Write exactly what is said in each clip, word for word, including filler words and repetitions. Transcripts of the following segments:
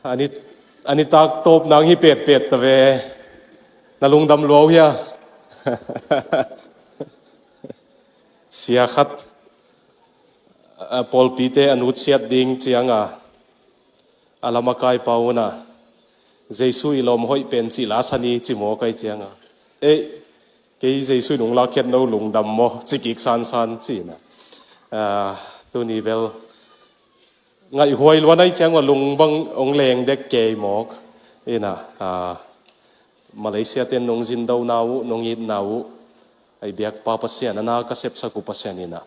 A ni, a nitak tawp nang hi petpet ta ve. Na lungdam lua uh hia? Sia khat, a, pawlpite a nutsiat ding cianga a lam a kaipa un a, Jesu i lawm hoih pen cih la sa ni ci maw kai cianga, ei, kei Jesu in hong lakkhiat no lungdam maw ci kik sansan ci-in a, a, tuni bel ngaihhuai lua nai ciang ua lung bang hong leng dek kei mawk. Ina, a, Malaysia ten nong zindona uh, nong itna uh, ei biakpa Pasian, a na ka sepsak uh Pasian ina,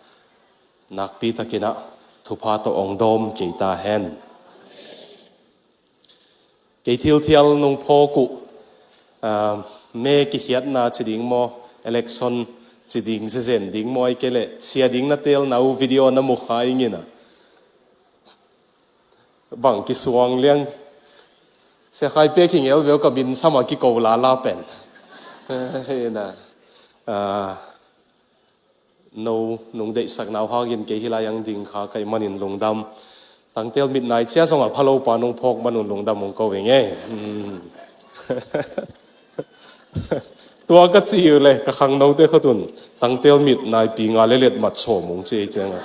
nakpi takin a thupha tawh hong dawm kei ta hen. Kei thilthial nong phawk uh, a, me kikhiatna ci ding maw, election ci ding, zezen ding maw, ei kei leh sia ding na telna uh video na mu kha ing ina, bang kisuang liang. Sia Khai Pek hi ngel veu ka min sama kiko lala pen. Ina, a, no nong deihsak nau hangin kei hi lai ang ding kha kai manin lungdam. Tangtel mit nai cia zong a phalo pa nong phawk manun lungdam hong ko ing ei. Hmm. Tua ka ci uh le ka khangnote khotun tangtel mit naipi nga le let mat sawm hong ci ei cianga.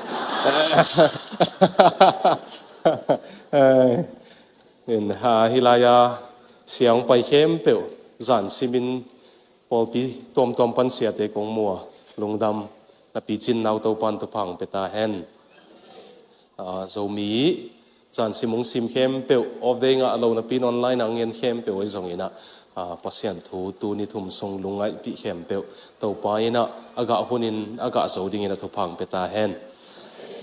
In, ha, hi lai-a siang pai khempeuh zan simin pawlpi tuamtuam pan siate kong mua lungdam na picin nau Topan thupha hong pia ta hen. A, Zomi zan sim hong sim khempeuh, off day ngah lo napi in online ah hong en khempeuh ahi zongin a, a, Pasian thu tuni thum sung lungngaihpih khempeuh Topa in a, a gah hunin a gah zo dingin a thupha hong pia ta hen.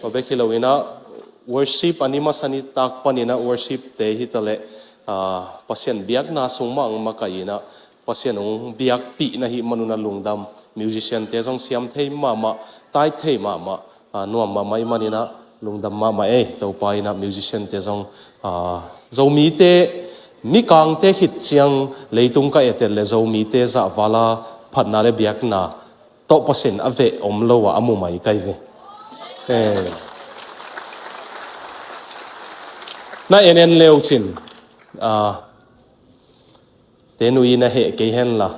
Tua bek hi loin a, worship a ni masa nitak panin a worship te hi ta leh, a, Pasian biakna sung mah hong makaih in a, Pasian hong biakpih na hih manun a lungdam. Musician te zong siam thei mahmah, tai thei mahmah, a, nuam mahmah ih manin a lungdam mahmah ei. Topa in a musician te zong, a, Zomite, mikangte khit ciang leitung ka etel le Zomite zahvala phatna le biakna tawh Pasian a veh om lo a, a mu mai kai ve. Eh. Na en en leu cin, a, te nui na heh kei hen la.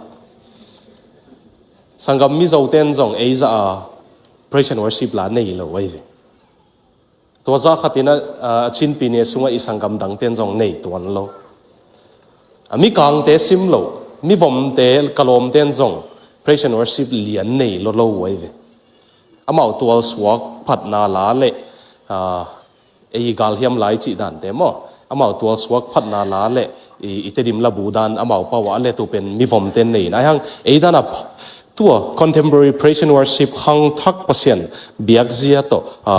Sanggam Mizo ten zong ei zah a praise and worship la nei lo ahi ve. Tua zah khatin a, a, Chin pyine sungah i sanggam dangten zong nei tuan lo. A, mikangte sim lo, mivomte, ka lawmten zong praise and worship lian nei lo lo uh ahi ve. Amau tualsuak phatna la le, a, ei galhiam lai cih dante maw? Amau tualsuak phatna la le i, i Tedim labu dan amau pau a let uh pen mivomten nei in. Ahi hang ei dan a ph-, tua contemporary praise and worship khangthak Pasian biakzia tawh, a,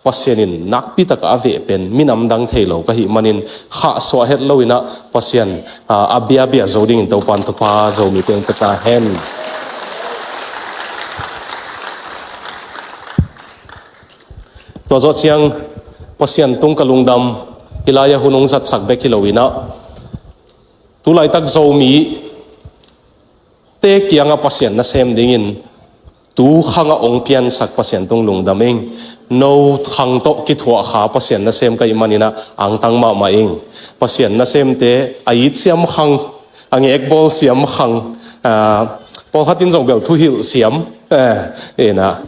Pasian in nakpi takah a veh pen minam dang thei lo ka hih manin khahsuah het lo in a Pasian, a, a biabia zo dingin Topan thupha Zomite hong pia ta hen. Tua zawh ciang Pasian tung ka lungdam, hi lai-ah hun hong zatsak bek hi lo in a, tu laitak Zomi te kiangah Pasian nasem dingin tu khangah hong piansak Pasian tung lungdam ing. No khang tawh kithuah kha Pasian nasem ka hih manin a angtang mahmah ing. Pasian nasemte a it siam khang, a ngekbawl siam khang, a, pawlkhat in zong bel thuhilh siam, eh, ina.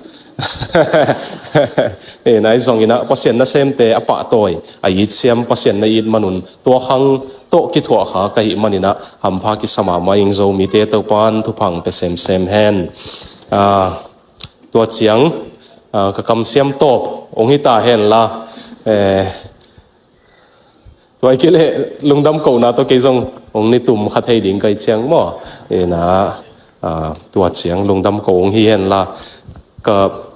Ina, i zong ina Pasian nasemte a pahtawi, a it siam Pasian na it manun tua khang tawh kithuah kha ka hih manin a hampha kisa mahmah ing. Zomite Topan thupha hong pia semsem hen. A, tua ciang, a, ka kamsiam tawp hong hi ta hen la, eh, tua i kei leh lungdam kohna tawh kei zong hong ni tum kha thei ding ka hih ciang maw? Ina, a, tua ciang lungdam ko hong hi hen la, ka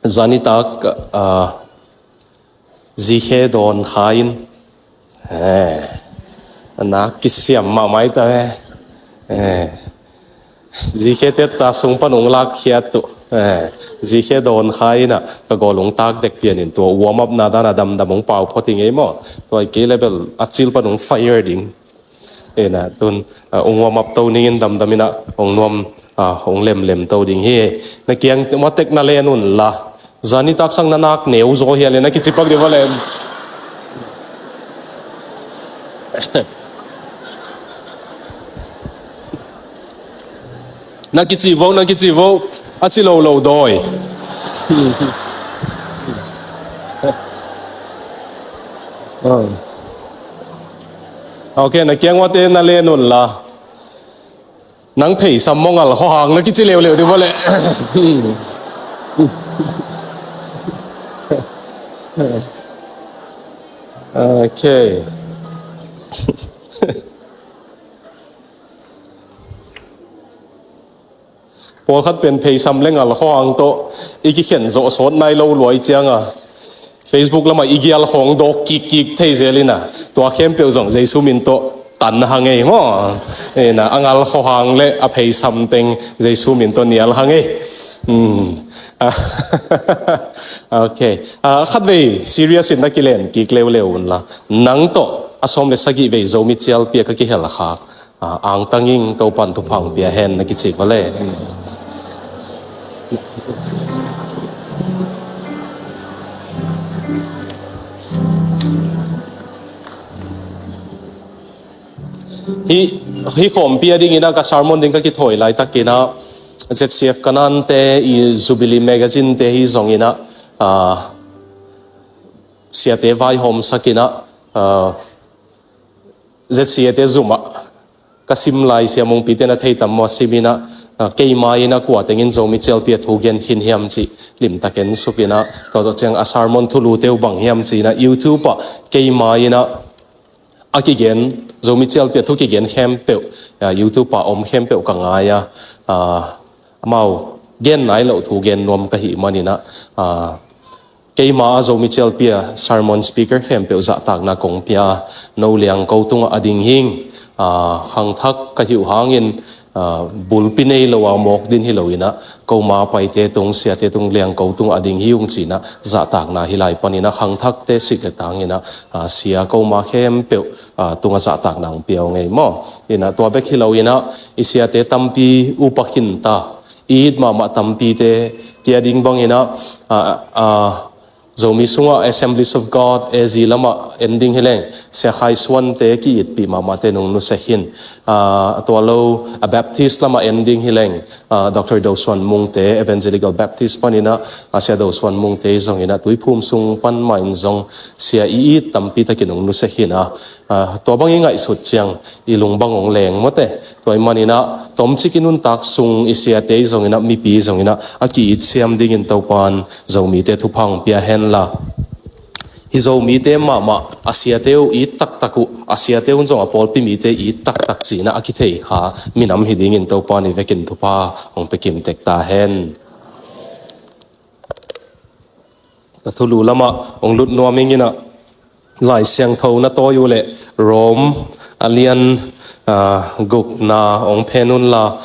zanitak, a, zikhe dawn kha in, eh, a nak kisiam mahmah ih ta ve. Eh, zikhe tetta sung pan hong lakkhiat uh, eh, zikhe dawn kha in a ka gawl hong tak dek pian in tua warm up na dan a damdam hong pau phot hi ngei maw? Tua i kei leh bel a cil pan hong fire ding. Ina, tun, a, hong warm up to ning in damdam in a hong nuam, a, hong lemlem to ding hi. Na kiang matek na len un la. Zanitak sang na nak neu zaw hi a le na kicipak dih va lem. Na kici vo, na kici vo. A ci lo lo dawi. Ok, na kiang uate na len un la. Nang pheisam maw ngal khuahang na kici leuleu ding vawleh. Ok. Pawlkhat pen pheisam le ngal khuahang tawh i kikhen zawh sawt nai lo luai cianga Facebook lamah i gial khawng dawk kikkik thei zel ina, tua khempeuh zong Jesu min tawh tan ha ngei maw? Ina, a ngal khuahang le a pheisam teng Jesu min tawh nial ha ngei. Hmm. Ok. Ah, khatvei serious in na kilen kik leuleu unla, nang tawh a sawm le sagih vei Zomi cialpi a ka kihel khak, ah, angtang ing, Topan thupha hong pia hen na kicik vawleh. Hih, hih khawmpi a dingina ka sermon ding ka kithawi laitakina Z C F Kanan te i Jubilee Magazine te hi zongina, ah, siate vaihawmsakina, ah, Z C A te zumah ka sim lai Sia Mungpi te na thei tam maw, simina, ah, keima ina kua tengin Zomi cialpi a thu gen khin hiam cih limtak en sukina, tua zawh ciang a sermon thulu teu bang hiam cina YouTube ah keima ina a kigen, Zomi cialpi a thu kigen khempeuh, ah, YouTube ah om khempeuh ka ngai a, ah, amau gen nai loh thu gen nuam ka hih manina, ah, keima a Zomi cialpi a sermon speaker khempeuh zahtakna kong pia, no liangko tungah a ding hing, ah, khangthak ka hih uh hangin, ah, bulpi nei lo a mawk din hi loina, koma paite tung, siate tung, liangko tungah a ding hi ung cina, zahtakna hi lai panina, khangthakte sik le tangina, ah, sia koma khempeuh, ah, tungah zahtakna hong pia uh ngei maw? Ina, tua bek hi loina, i siate tampi upa khinta, i it mahmah tampite, kia ding bangina, ah, ah, Zomi sungah Assemblies of God A Z lamah en ding hileng, Sia Khai Suante ki-itpih mahmahte nung nusia khin. Ah, tua lo, a Baptist lamah en ding hileng, ah, Doctor Do Suan Mungte, Evangelical Baptist panina, ah, Sia Do Suan Mungte zongina, Tuiphum sung pan mahin zong sia i it tampi takin nung nusia khin a, ah, tua bang i ngaihsut ciang i lung bang hong leng mawte. Tua i manina, tomcik i nuntak sung i siate i zongina, mipi i zongina, a ki-it siam dingin Topan Zomite thupha hong pia henla. Hi Zomite mahmah, a siate uh it taktak uh, a siate un zong a pawlpi mite it taktak cina a kithei kha minam hi dingin Topan i vekin thupha hong pia kim tek ta hen. Ka thulu lamah hong lut nuam ingina, Lai Siangtho na tawi uh leh Rom a lian, ah, gukna hong phen unla.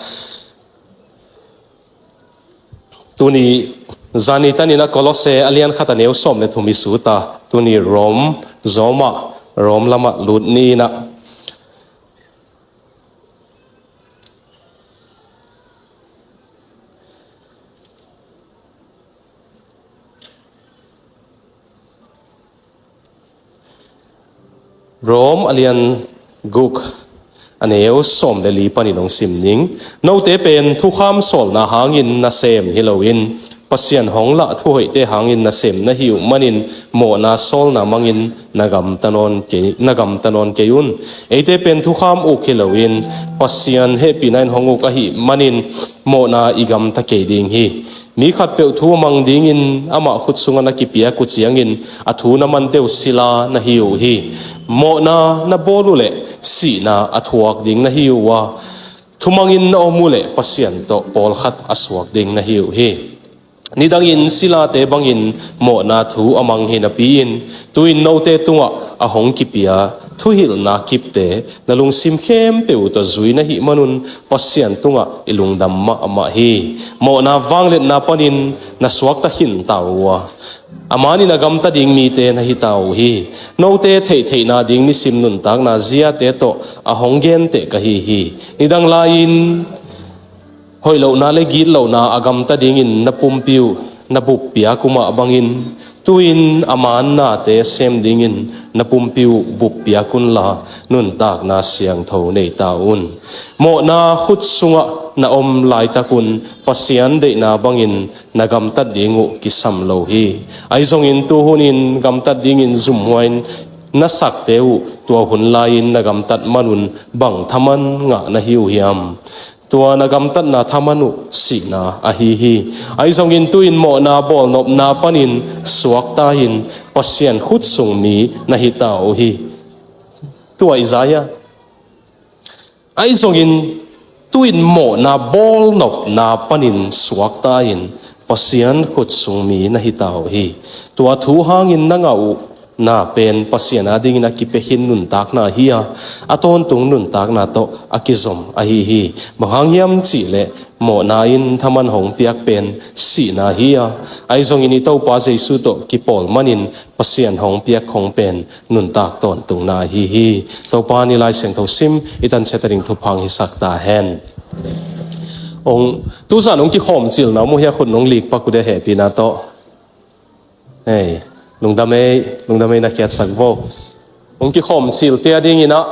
Tuni zani tanina Kolose a lian khat a neu sawm le thum i suta. Tuni Rom zawmah, Rom lamah lut ni ina. Rom a lian guk a neu sawm le li panin hong sim ning. Note pen thukham sawlna hangin nasem hi loin, Pasian hong lah thuhoihte hangin nasem na hi uh manin mawhna sawlna mangin na gamta nawn kei, na gamta nawn kei un. Eite pen thukham uk hi loin, Pasian hehpihna in hong uk ahih manin mawhna i gamta kei ding hi. Mi khatpeuh thu a mang dingin amah khut sungah na kipiak uh ciangin a thu na mante uh sila na hi uh hi. Mawhna na bawl uh leh sihna a thuak ding na hi uh a, thumangin na om uh leh Pasian tawh pawlkhat a suak ding na hi uh hi. Nidangin silate bangin mawhna thu a mang hi napi-in, tu-in note tungah a hong kipia thuhilhna kipte na lungsim khempeuh uh tawh zui na hih manun Pasian tungah i lungdam mahmah hi. Mawhna vangliatna panin na suakta khinta uh a, a manin a gamta ding mite na hita uh hi. Note theihtheihna ding nisim nuntakna ziate tawh a hong genteh ka hi hi. Nidang lai-in hoih lohna le gitlohna a gamta dingin na pumpi uh na buppiak uh mah bangin, Tu-in a man nate sem dingin na pumpi uh buppiak unla, nuntakna siangtho nei ta un. Mawhna khut sungah na om laitakun Pasian deihna bangin na gamtat ding uh kisam lo hi. Ahi zongin tu hunin gamtat dingin zumhuain na sakte uh tua hun lai-in na gamtat manun bang thaman ngah na hi uh hiam? Tua na gamtatna thaman uh sihna ahi hi. Ahi zongin tu-in mawhna bawlnopna panin suakta-in Pasian khut sung mi na hita uh hi. Tua i za hia? Ahi zongin tu-in mawhna bawlnopna panin suakta-in Pasian khut sung mi na hita uh hi. Tua thu hangin na ngah uh na pen Pasian adingin a kipia khin nuntakna hi a, a tawntung nuntakna tawh a kizom ahi hi. Bang hang hiam cihleh mawhna in thaman hong piak pen sihna hi a, ahi zongin i Topa Jesu tawh kipawl manin Pasian hong piak khong pen nuntak tawntungna ahi hi. Topa in i Lai Siangtho sim i tansiat a ding thupha hong hisak ta hen. Ong, tuzan ong kikhawm cilna mu hia, khut nong lik pak uh dia hehpihna tawh. Hei, lungdam ei, lungdam ei, na khiatsak vo. Ong kikhawm cilte adingin ah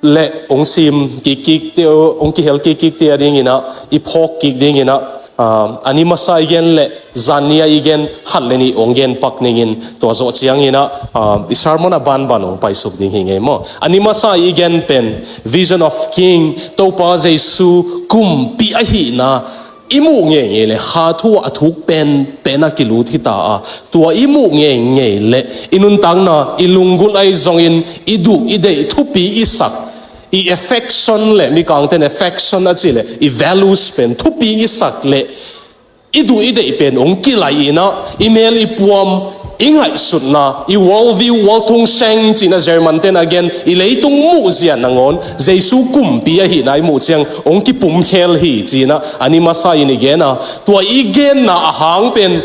le ong sim kikkik te, ong kihel kikkik te adingin ah, i phawk kik dingin ah, ah, a ni masa i gen le zan ni a i gen khat le nih ong gen pak ningin, tua zawh ciangin ah, ah, i sermon a banban ong paisuk ding hi ngei maw. A ni masa i gen pen Vision of King, Topa Jesu kumpi ahihna i muh ngeingei le kha thu ah a thuk penpen a kilut hita a, tua i muh ngeingei le i nuntakna, i lunggulh ahi zongin i duh i deih thupi i sak, i affection le, mikangten affection a cih le i values pen thupi i sak le i duh i deih pen ong kilai in ah, i mel i puam, i ngaihsutna, i worldview, world thungseng cihna German ten a gen, i leitung muhzia nangawn Jesu kumpi ahihna i muh ciang ong kipumkhel hi cihna a ni masa in i gen a, tua i genna a hang pen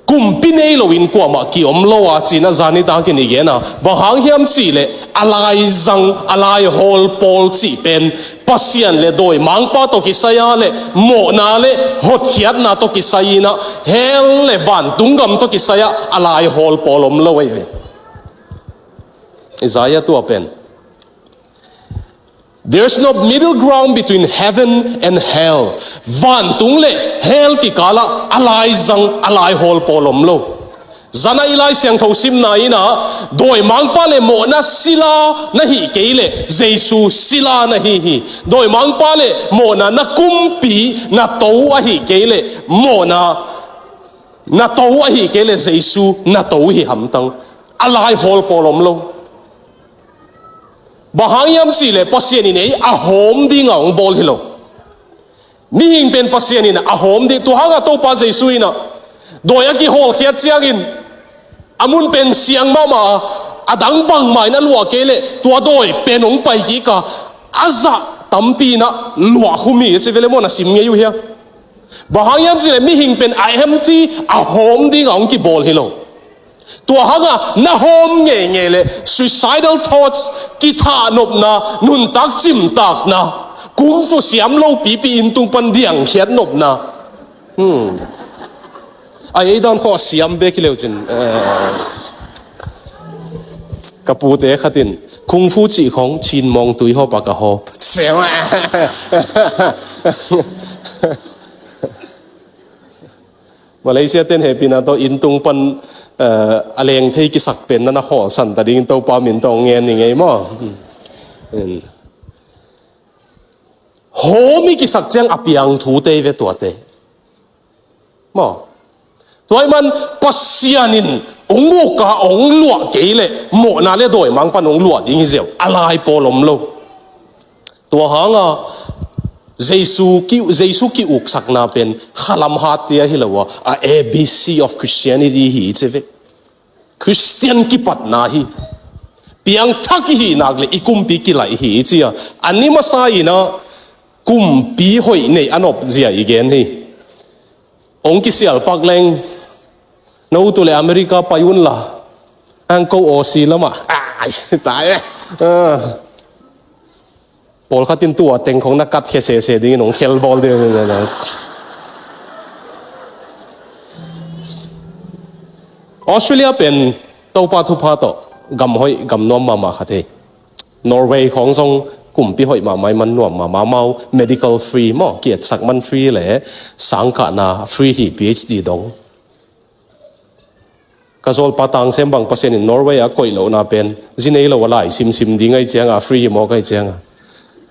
kumpi nei loin kuamah kiom lo a cihna zan i takin i gen a, bang hang hiam cihleh a laizang, a laihawl pawl cih pen Pasian le dawimangpa tawh kisai a le mawhna le hotkhiatna tawh kisai in ah, hell le vantung gam tawh kisai ah a laihawl pawl om lo ahi ve. Isaiah tua pen, "There's no middle ground between heaven and hell." Vantung le hell kikal ah a laizang, a laihawl pawl om lo. Zan a i Lai Siangtho simna in ah, dawimangpa le mawhna sila na hih kei le Jesu sila na hi hi. Dawimangpa le mawhna na kumpi, na to ahih kei le mawhna na to ahih kei le Jesu na to hi hamtang. A laihawl pawl om lo. Bang hang hiam cihleh Pasian in ei a hawm dinga ong bawl hi lo. Mihing pen Pasian in a hawm ding, tua hanga Topa Jesu in ah dawi a kihawlkhiat ciangin a mun pen siang mahmah a, a dang bangmah in a luah kei leh tua dawi pen hong pai kik a, a zah tampi in ah luah khum hi ci ve le maw, na sim ngei uh hia? Bang hang hiam cihleh mihing pen a empty, a hawm dinga hong kibawl hi lo. Tua hanga na hawm ngeingei le suicidal thoughts, kithahnopna, nuntak cimtakna, kung fu siam lopipi, inntung pan diangkhiat nopna. Hmm. Ai, ei dan khaw siam bek hi leu cin. Eh. Ka pute khatin kung fu cih khong cin mawng tui hawp a ka hawp. Siam. Malaysia ten hehpihna tawh inntung pan, eh, a leng thei kisak pen na na khawlsan ta dingin Topa min tawh ngen ni ngei maw? Hmm. Hawm i kisak ciang a piang thu tei ve tuate. Maw? Tua ahih man Pasian in hong uk a hong luah kei leh mawhna le dawimangpa in hong luah ding hi ziau. A lai pawl om lo. Tua hanga Jesu ki, Jesu ki-uksakna pen khalam hat tia hi lo a, a A B C of Christianity hi ci ve. Christian kipatna hi. Piangthak i hih nak le i kumpi kilaih hi ci a. A ni masa in ah kumpi hoih neih a nop zia i gen hi. Hong kisial pak leng, na u tu le America pai un la, ang ko Aussie lamah. Ai, tai e. Ah. Pawlkhat in tua teng khong na kat khia sese dingin hong khel bawl ding. Australia pen Topa thupha tawh gam hoih, gam nuam mahmah khat hi. Norway khawng zong kumpi hoih mahmah, i man nuam mahmah, amau medical free maw, kietsak man free le sangkahna free hi, P H D dong. Ka zawlpa Tang Sem bang Pasian in Norway a koih lohna pen zi nei lo a lai simsim ding ahi cianga, free hi mawk ahi cianga,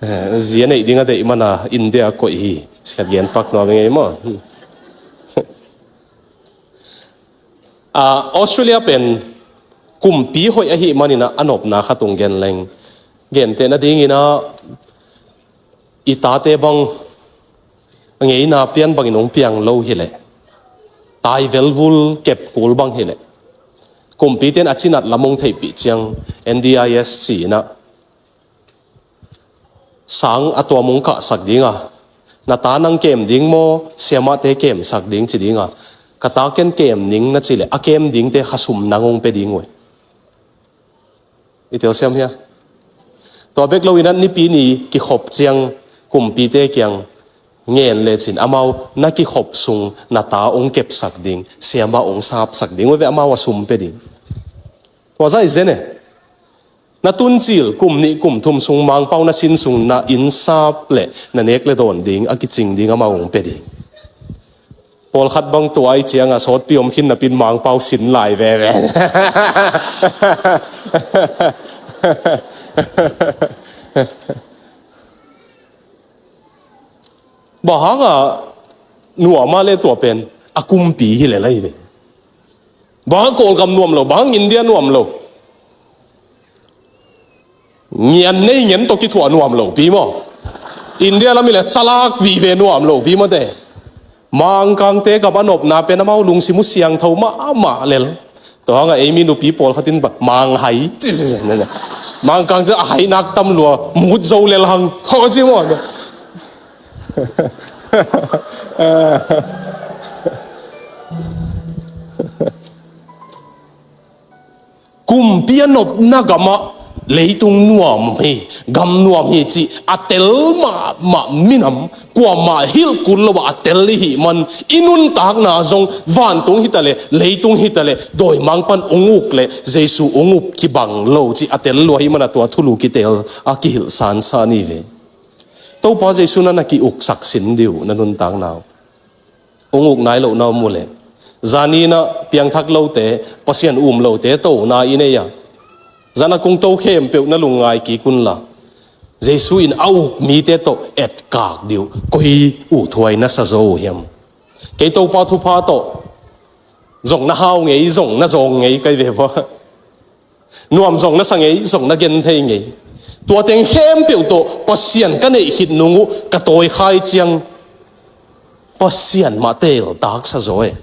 eh, zi a neih ding a deih mana India a koih hi. Sikhat gen pak nuam ing ei maw. Ah, Australia pen kumpi hoih ahih manin a nopna khat ong gen leng, gentehna dingin a, i tate bang a ngeina pian bangin ong piang lo hileh, tai velvul kep kul bang hileh, kumpite in a cinat lam ong theihpih ciang N D I S ci-in a, sang a tuam ong kahsak dinga, na ta nang kem ding maw, siamahte kemsak ding ci dinga, ka ta ken kem ning na cih leh a kem dingte khasum nang ong pia ding uh hi. I telsiam hia? Tua bek loin a nipi ni kikhop ciang kumpite kiang ngen lecin amau na kikhop sung na ta ong kepsak ding, siamah ong sapsak ding uh ve, amau a sum pia ding. Tua zah i zen e. Na tuncil kum nih kum thum sung Mangpau na sin sung na inn sap le na nek le dawn ding a kicing ding amau ong pia ding. Pawlkhat bang tua ahi cianga sawtpi om khin napin Mangpau sin lai veve. Bang hanga nuam a le tua pen a kumpi hi le lai ve. Bang Kawlgam nuam lo, bang India nuam lo. Ngian nei ngen tawh kithuah nuam lo pi maw. India lam i le calak vive nuam lo pi maw te. Mangkangte gam a nopna pen amau lungsim uh siangtho mahmah lel. Tua hanga ei mi nupi pawlkhat in bang manghai. Mangkang cu a hai nak tam lua, mut zo lel hang. Khaw ci maw. Kumpi a nopna gamah leitung nuam hi, gam nuam hi cih a tel mahmah minam, kuamah hilh kul lo ah a tel i hih man, i nuntakna zong vantung hitaleh, leitung hitaleh, dawimangpa'n ung uk le Jesu ung up kibang lo cih a tel lua hi man a tua thulu kitel a kihilh sansan hi ve. Topa Jesu na na ki-uksak sin dih uh na nuntakna uh. Ung uk nai lohna om uh leh, zaninah piangthak lote, Pasian um lote tona i nei a, zan a kong to khempeuh na lungngai kik unla, Jesu in a uk mite tawh etkak dih uh koi uh thuai na sa zo uh hiam? Kei Topa thupha tawh zong na hau ngei, zong na zawng ngei kai ve vua. Nuam zong na sa ngei, zong na gen thei ngei. Tua teng khempeuh tawh Pasian ka neih khit nung uh ka tawikhai ciang Pasian mah teeltak sa zaw e.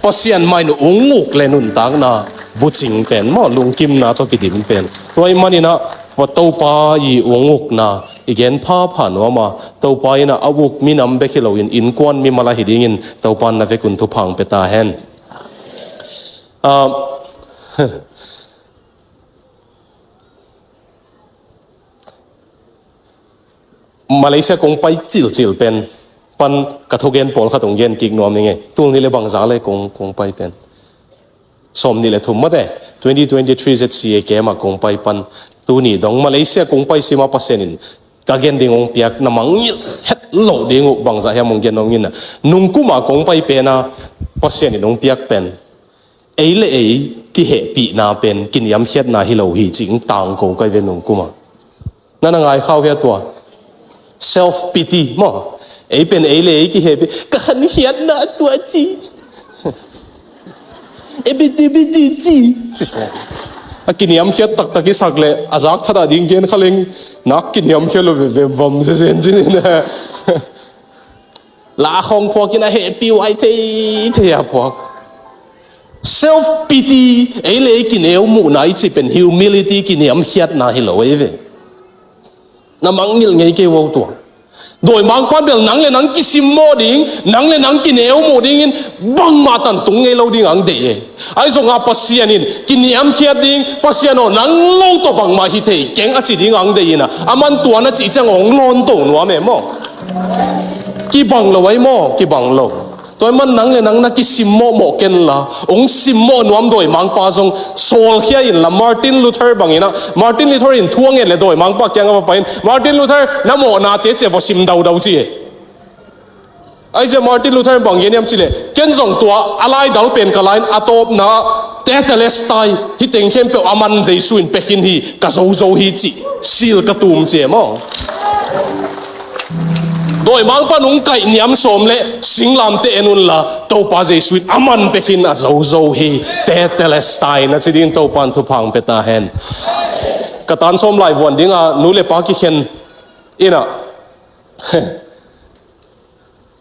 Pasian mah in ung uk le nuntakna bucing pen maw, lungkimna tawh kidim pen. Tua ih maninah Topa i ung ukna i gen phapha nuam a, Topa innah a uk minam bek hi loin innkuan mimal ahi dingin Topa in na vekun thupha ong pia ta hen. Ah, Malaysia kong pai cilcil pen pan ka thugen pawlkhat ong gen kik nuam ning e. Tul nih le bangza le kong, kong pai pen sawm nih le thum mate, twenty twenty-three Z C A camp ah kong pai pan tuni dong Malaysia kong pai sima Pasian in ka gen ding ong piak na mangngilh het loh ding uh bangza hiam ong gen nuam ning a. Nungkuma kong pai pena Pasian in ong piak pen ei le ei kihehpihna pen kiniamkhiatna hi lo hi cih ong tangko kai ve nungkuma. Na na ngai khau hia tua? Self pity maw. Ei pen ei le ei kihehpih, ka khankhiatna tua ci. Ebiti biti ci. A kiniamkhiat taktak i sak le a zak thatah ding gen kha leng nak kiniamkhiat lo veve vam zezen cinin. La khawng phuakin a hehpih uh ai thei thei a phuak. Self pity, ei le ei kineu muhna i cih pen humility, kiniamkhiatna hi lo ei ve. Na mangngilh ngei kei uh tua. Dawimangpa'n bel nang le nang kisimmawh ding, nang le nang kineu muh dingin bangmah tantung ngei lo ding ang deih e. Ahi zongah Pasian in kiniamkhiat ding, Pasian aw nang lo tawh bangmah hi thei keng a ci ding ang deih inah, aman tua na cih ciang ong lawnto nuam e maw. Kibang lo ai maw, kibang lo. Tua ahih manin nang le nang na kisim mawhmawh ken la, hong simmawh nuam dawimangpa zong sawlkhia inla, Martin Luther bangin ah, Martin Luther in thu a nget le dawimangpa kiangah va pai in, "Martin Luther, na mawhnate ciah va sim daudau," ci hi. Ahi zongin Martin Luther in bang gen hiam cih leh, "Ken zong tua a laidal pen ka la in, a tawpna Tetelestai, hih teng khempeuh a man Jesu in pia khin hi, ka zozo hi," cih sil ka tum, ci hi maw. Dawimangpa'n hong kaih niam sawm leh singlamteh en unla, Topa Jesu in a man pia khin, a zozo hi, Tetelestai, na ci dingin Topa'n thupha hong pia ta hen. Ka tan sawm laivuan dingah nu le pa kikhen in ah,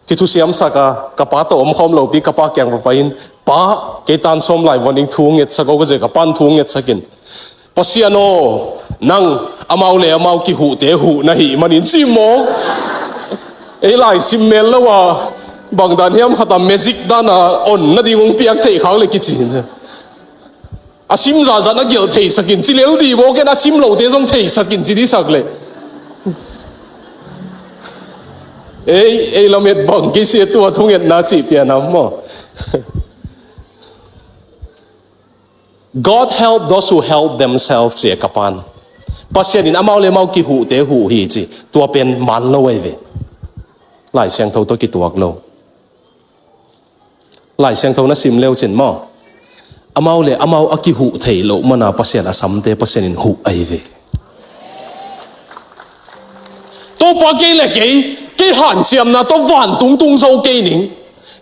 kithusiamsak a, ka pa tawh omkhawm lopi, ka pa kiang va pai in, "Pa, kei tan sawm laivuan ding thu ngetsak o," ka ci a, ka pa'n thu ngetsak in, "Pasian aw, nang amau le amau kihuhte huh na hih manin," ci maw. Ei lai sim mel lo a, bang dan hiam khat a magic dan a onna ding hong piak theih khak leh kici. A sim zahzah na gelh theisak in, ci lel ding maw, ken a sim lote zong theisak in, ci dihsak leh. Ei, ei lamet bang kei sia tua thungetna cih pian a maw. "God help those who help themselves," ci a ka pa'n. Pasian in amau le amau kihuhte huh hi ci, tua pen man lo ahi ve. Lai Siangtho tawh kituak lo. Lai Siangtho na sim leu cin maw, amau le amau a kihuh thei loh mana Pasian a samte Pasian in huh ahi ve. Topa, kei le kei, kei hanciamna tawh vantung tung zo kei ning.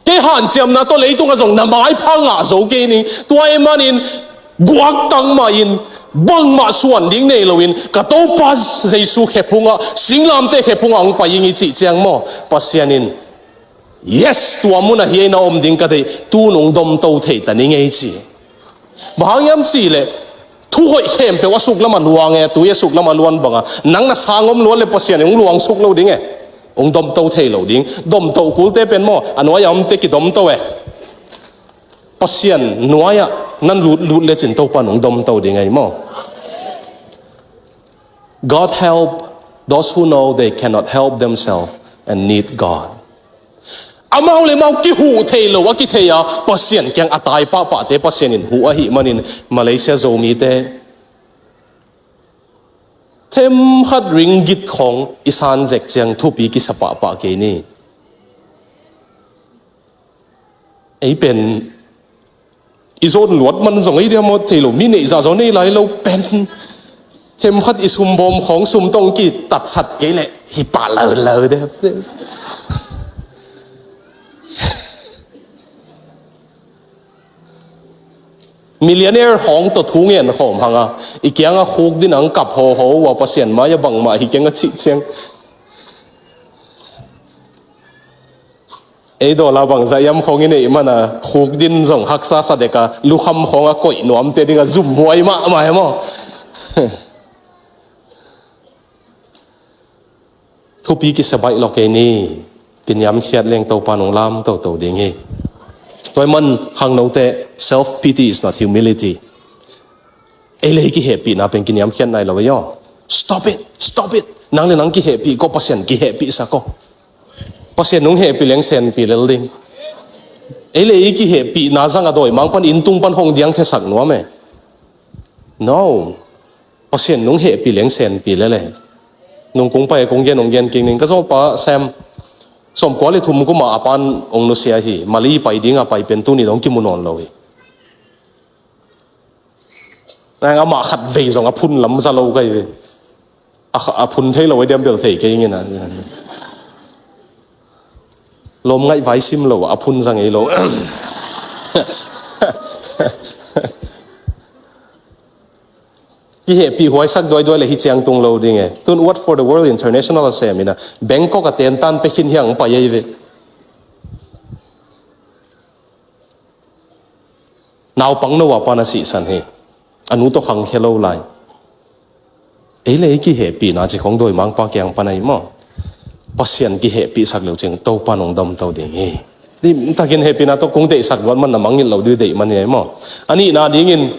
Kei hanciamna tawh leitungah zong na maipha ngah zo kei ning. Tua ahih manin guaktang mah in, bangmah suan ding nei loin, ka Topa Jesu khephungah, singlamteh khephungah hong pai ing i cih ciang maw, Pasian in, "Yes, tua munah hi ei na om ding ka deih, tu-in hong domto thei ta ning ei," ci. Bang hang hiam cih leh, thu hoih khempeuh a suklamah luang e, tui a suklamah luan bangah, nang na sang om luat leh Pasian in hong luang suk lo ding e. Hong domto thei lo ding. Domto kulte pen maw, a nuai-ah omte kidomto e. Pasian nuai-ah nan lutlut lecin Topa'n hong domto ding ahi maw. "God help those who know they cannot help themselves and need God." Amau le amau kihuh thei lo a kithei a, Pasian kiang a tai pahpahte Pasian in huh ahih manin, Malaysia Zomite themkhat ringgit khawng i san zek ciang thupi kisa pahpah kei ni. Ei pen i zawn luat man zong ei diam maw thei lo, mi neih zah zaw nei lai lo pen. Themkhat i sumbawm khawng sum tawh kitatsat kei leh hi pah laulau de. Millionaire khawng tawh thu ngen khawm hang a, i kiangah khukdin hong kap hawhaw uh a, Pasian mai-ah bangmah hi keng a cih ciang. Ei dollar bangzah hiam khawng i neih mana, khukdin zong haksa sa dek a, lukham khawng a koih nuamte dingah zumhuai mahmah hi maw. Thupi kisa baih lo kei ni. Kiniamkhiat leng Topa'n hong lam toto ding hi. Tua ahih man khangnote, self pity is not humility. Ei le ei kihehpihna pen kiniamkhiat nai lo ei aw. Stop it, stop it. Nang le nang kihehpih ko, Pasian kihehpihsak ko. Pasian nong hehpih leng senpi lel ding. Ei le ei kihehpihna zang a dawimangpa'n inn tung pan hong diangkhiasak nuam e. No. Pasian nong hehpih leng senpi lel e. Nung kong pai kong gen, hong gen kik ning, ka zawlpa Sam, sawmkua le thum kum a a pa'n hong nusia hi. Mali pai ding a pai pen tuni dong kimu nawn lo hi. Nang amah khat vei zong a phun lam za lo ka hi ve. A kha-, a phun thei lo a diam bel thei kei ngin a. Lawm ngaih vai sim lo a phun za ngei lo. Kihehpih huaisak duaiduai le hi ciang tung lo ding e. Tun What for the World International a sem in a, Bangkok a tentan pekhin hiang pai ei ve. Naupang no a pan a sihsan hi. A nu tawh khangkhia lo lai. Ei le ei kihehpihna ci khong dawimangpa kiang pan ahi maw. Pasian kihehpihsak leu cing Topa'n hong domto ding hi. Limtakin hehpihna tawh kong deihsak luat man na mangngilh lo ding deih man hi ahi maw. A nihna dingin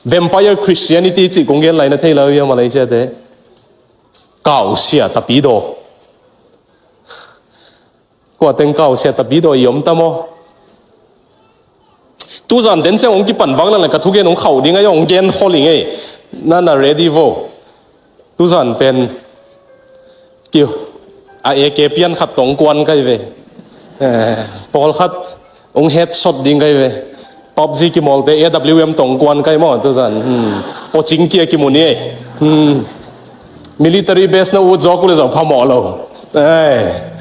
vampire Christianity cih kong gen lai na thei lo hi a Malaysia te. Kausia tapidaw. Kua teng kausia tapidaw i om ta maw? Tuzan den ciang hong kipan vang lala ka thugen hong khauh ding a, hong gen khol ing ei. Na na ready vo. Tuzan pen ki a A K pian khat tong kuan kai ve. Eh, pawlkhat hong headshot ding kai ve. PUBG kimawlte A W M tong kuan kai maw tuzan. Hmm. Pocing kia kimu ni ei. Hmm. Military base na ut zawk uh le zong phamawh lo. Eh.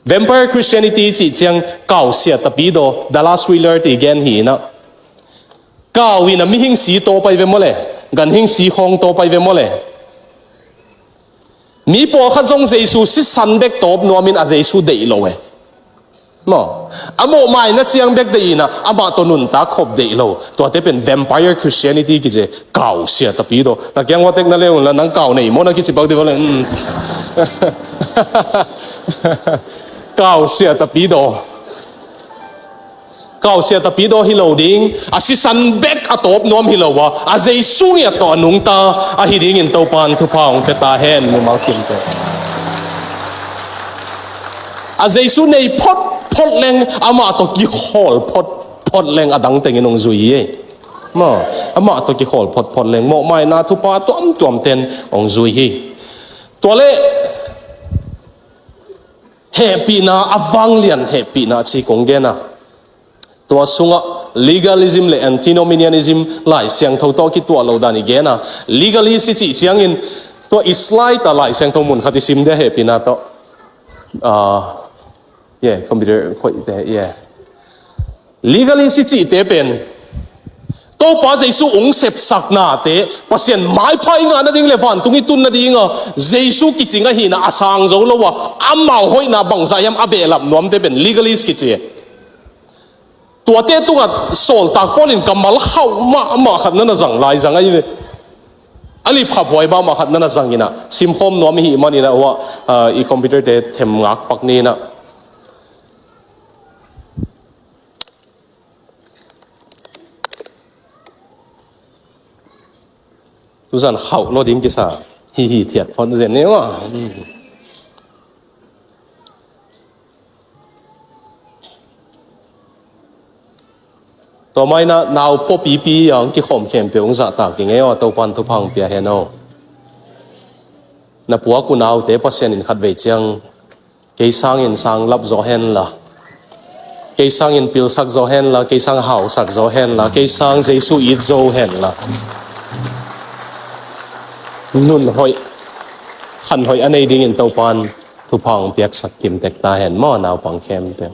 Vampire Christianity cih ciang kau sia tapidaw, Dallas Willard i gen hi inah. Kau inah mihing si tawpai ve maw le, ganhing si khawng tawpai ve maw le. Mi pawlkhat zong Jesu sisan bek tawp nuamin a Jesu deih lo e. Maw, a mawhmaina ciang bek deih inah, amah tawh nuntak khop deih lo. Tuate pen Vampire Christianity kici. Kau sia tapidaw. Na kiang ua tek na le unla nang kau nei maw na kici pak dih vale. Hmm. Kau sia tapidaw. Kau sia tapidaw hi lo ding. A sisan bek a tawp nuam hi lo a, a Jesu ngiat tawh a nungta ahi dingin Topan thupha hong pia ta hen, mimal kimte. A Jesu nei phot phot leng, amah tawh kikhawl phot phot leng a dang tengin hong zui hi ei. Maw, amah tawh kikhawl photphot leng mawhmaina thupha tuamtuam ten hong zui hi. Tua le hehpihna a vanglian hehpihna ci kong gen a. Tua sungah legalism le antinomianism Lai Siangtho tawh kituah lo dan i gen a. Legalist i cih ciangin tua i slide ah Lai Siangtho mun khat i sim dia hehpihna tawh. Ah, Yeah, computer khoih te, yeah. Legally si cihte pen Topa Jesu ung sepsaknate Pasian maipha i ngah nading le vantung i tun nadinga Jesu kicing ahihna a sang zo lo a, amau hoihna bangzah hiam a behlap nuamte pen legalist kici. Tuate tungah sawltak Paul in kammal khauh mahmah khat na na zang lai zang ahi ve. A lipkhaphuai mahmah khat na na zang inah simkhawm nuam i hih man inah uah, ah, i computer te them ngak pak ni inah. Tuzan khauh lo ding kisa. Hi hi thiat phot zen ni maw. Tua mah inah nau pawpipi a hong kikhawm khempeuh hong zahtak i ngei aw, Topan thupha hong pia hen aw. Na puak uh naute Pasian in khatvei ciang kei sangin sang lap zaw hen la, kei sangin pilsak zaw hen la, kei sang hausak zaw hen la, kei sang Jesu it zo hen la. Nun hoih, khan hoih a nei dingin Topan thupha hong piaksak kimtek ta hen maw, naupang khempeuh.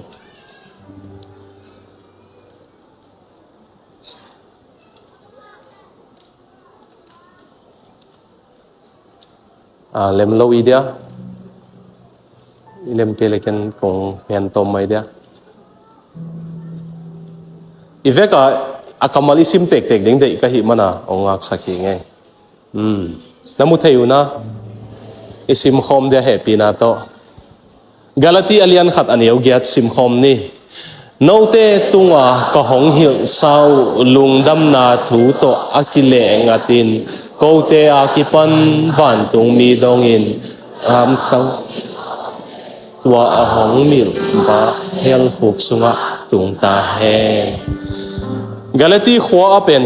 Ah, lem lo i dia. I lem kei le ken kong pian tawm mai dia. I vek a, a kammal i sim tektek ding deih ka hih mana hong ngaksak hi ngei. Hmm. Na mu thei uh na. I simkhawm dia hehpihna tawh. Galati a lian khat a neu giat simkhawm ni. Note tunga ka hong hilhsa uh lungdamna thu tawh a kileh ngatin kote a kipan vantungmi dongin amtang tua a hong milh pa hell khuk sungah tung ta hen. Galati khua a pen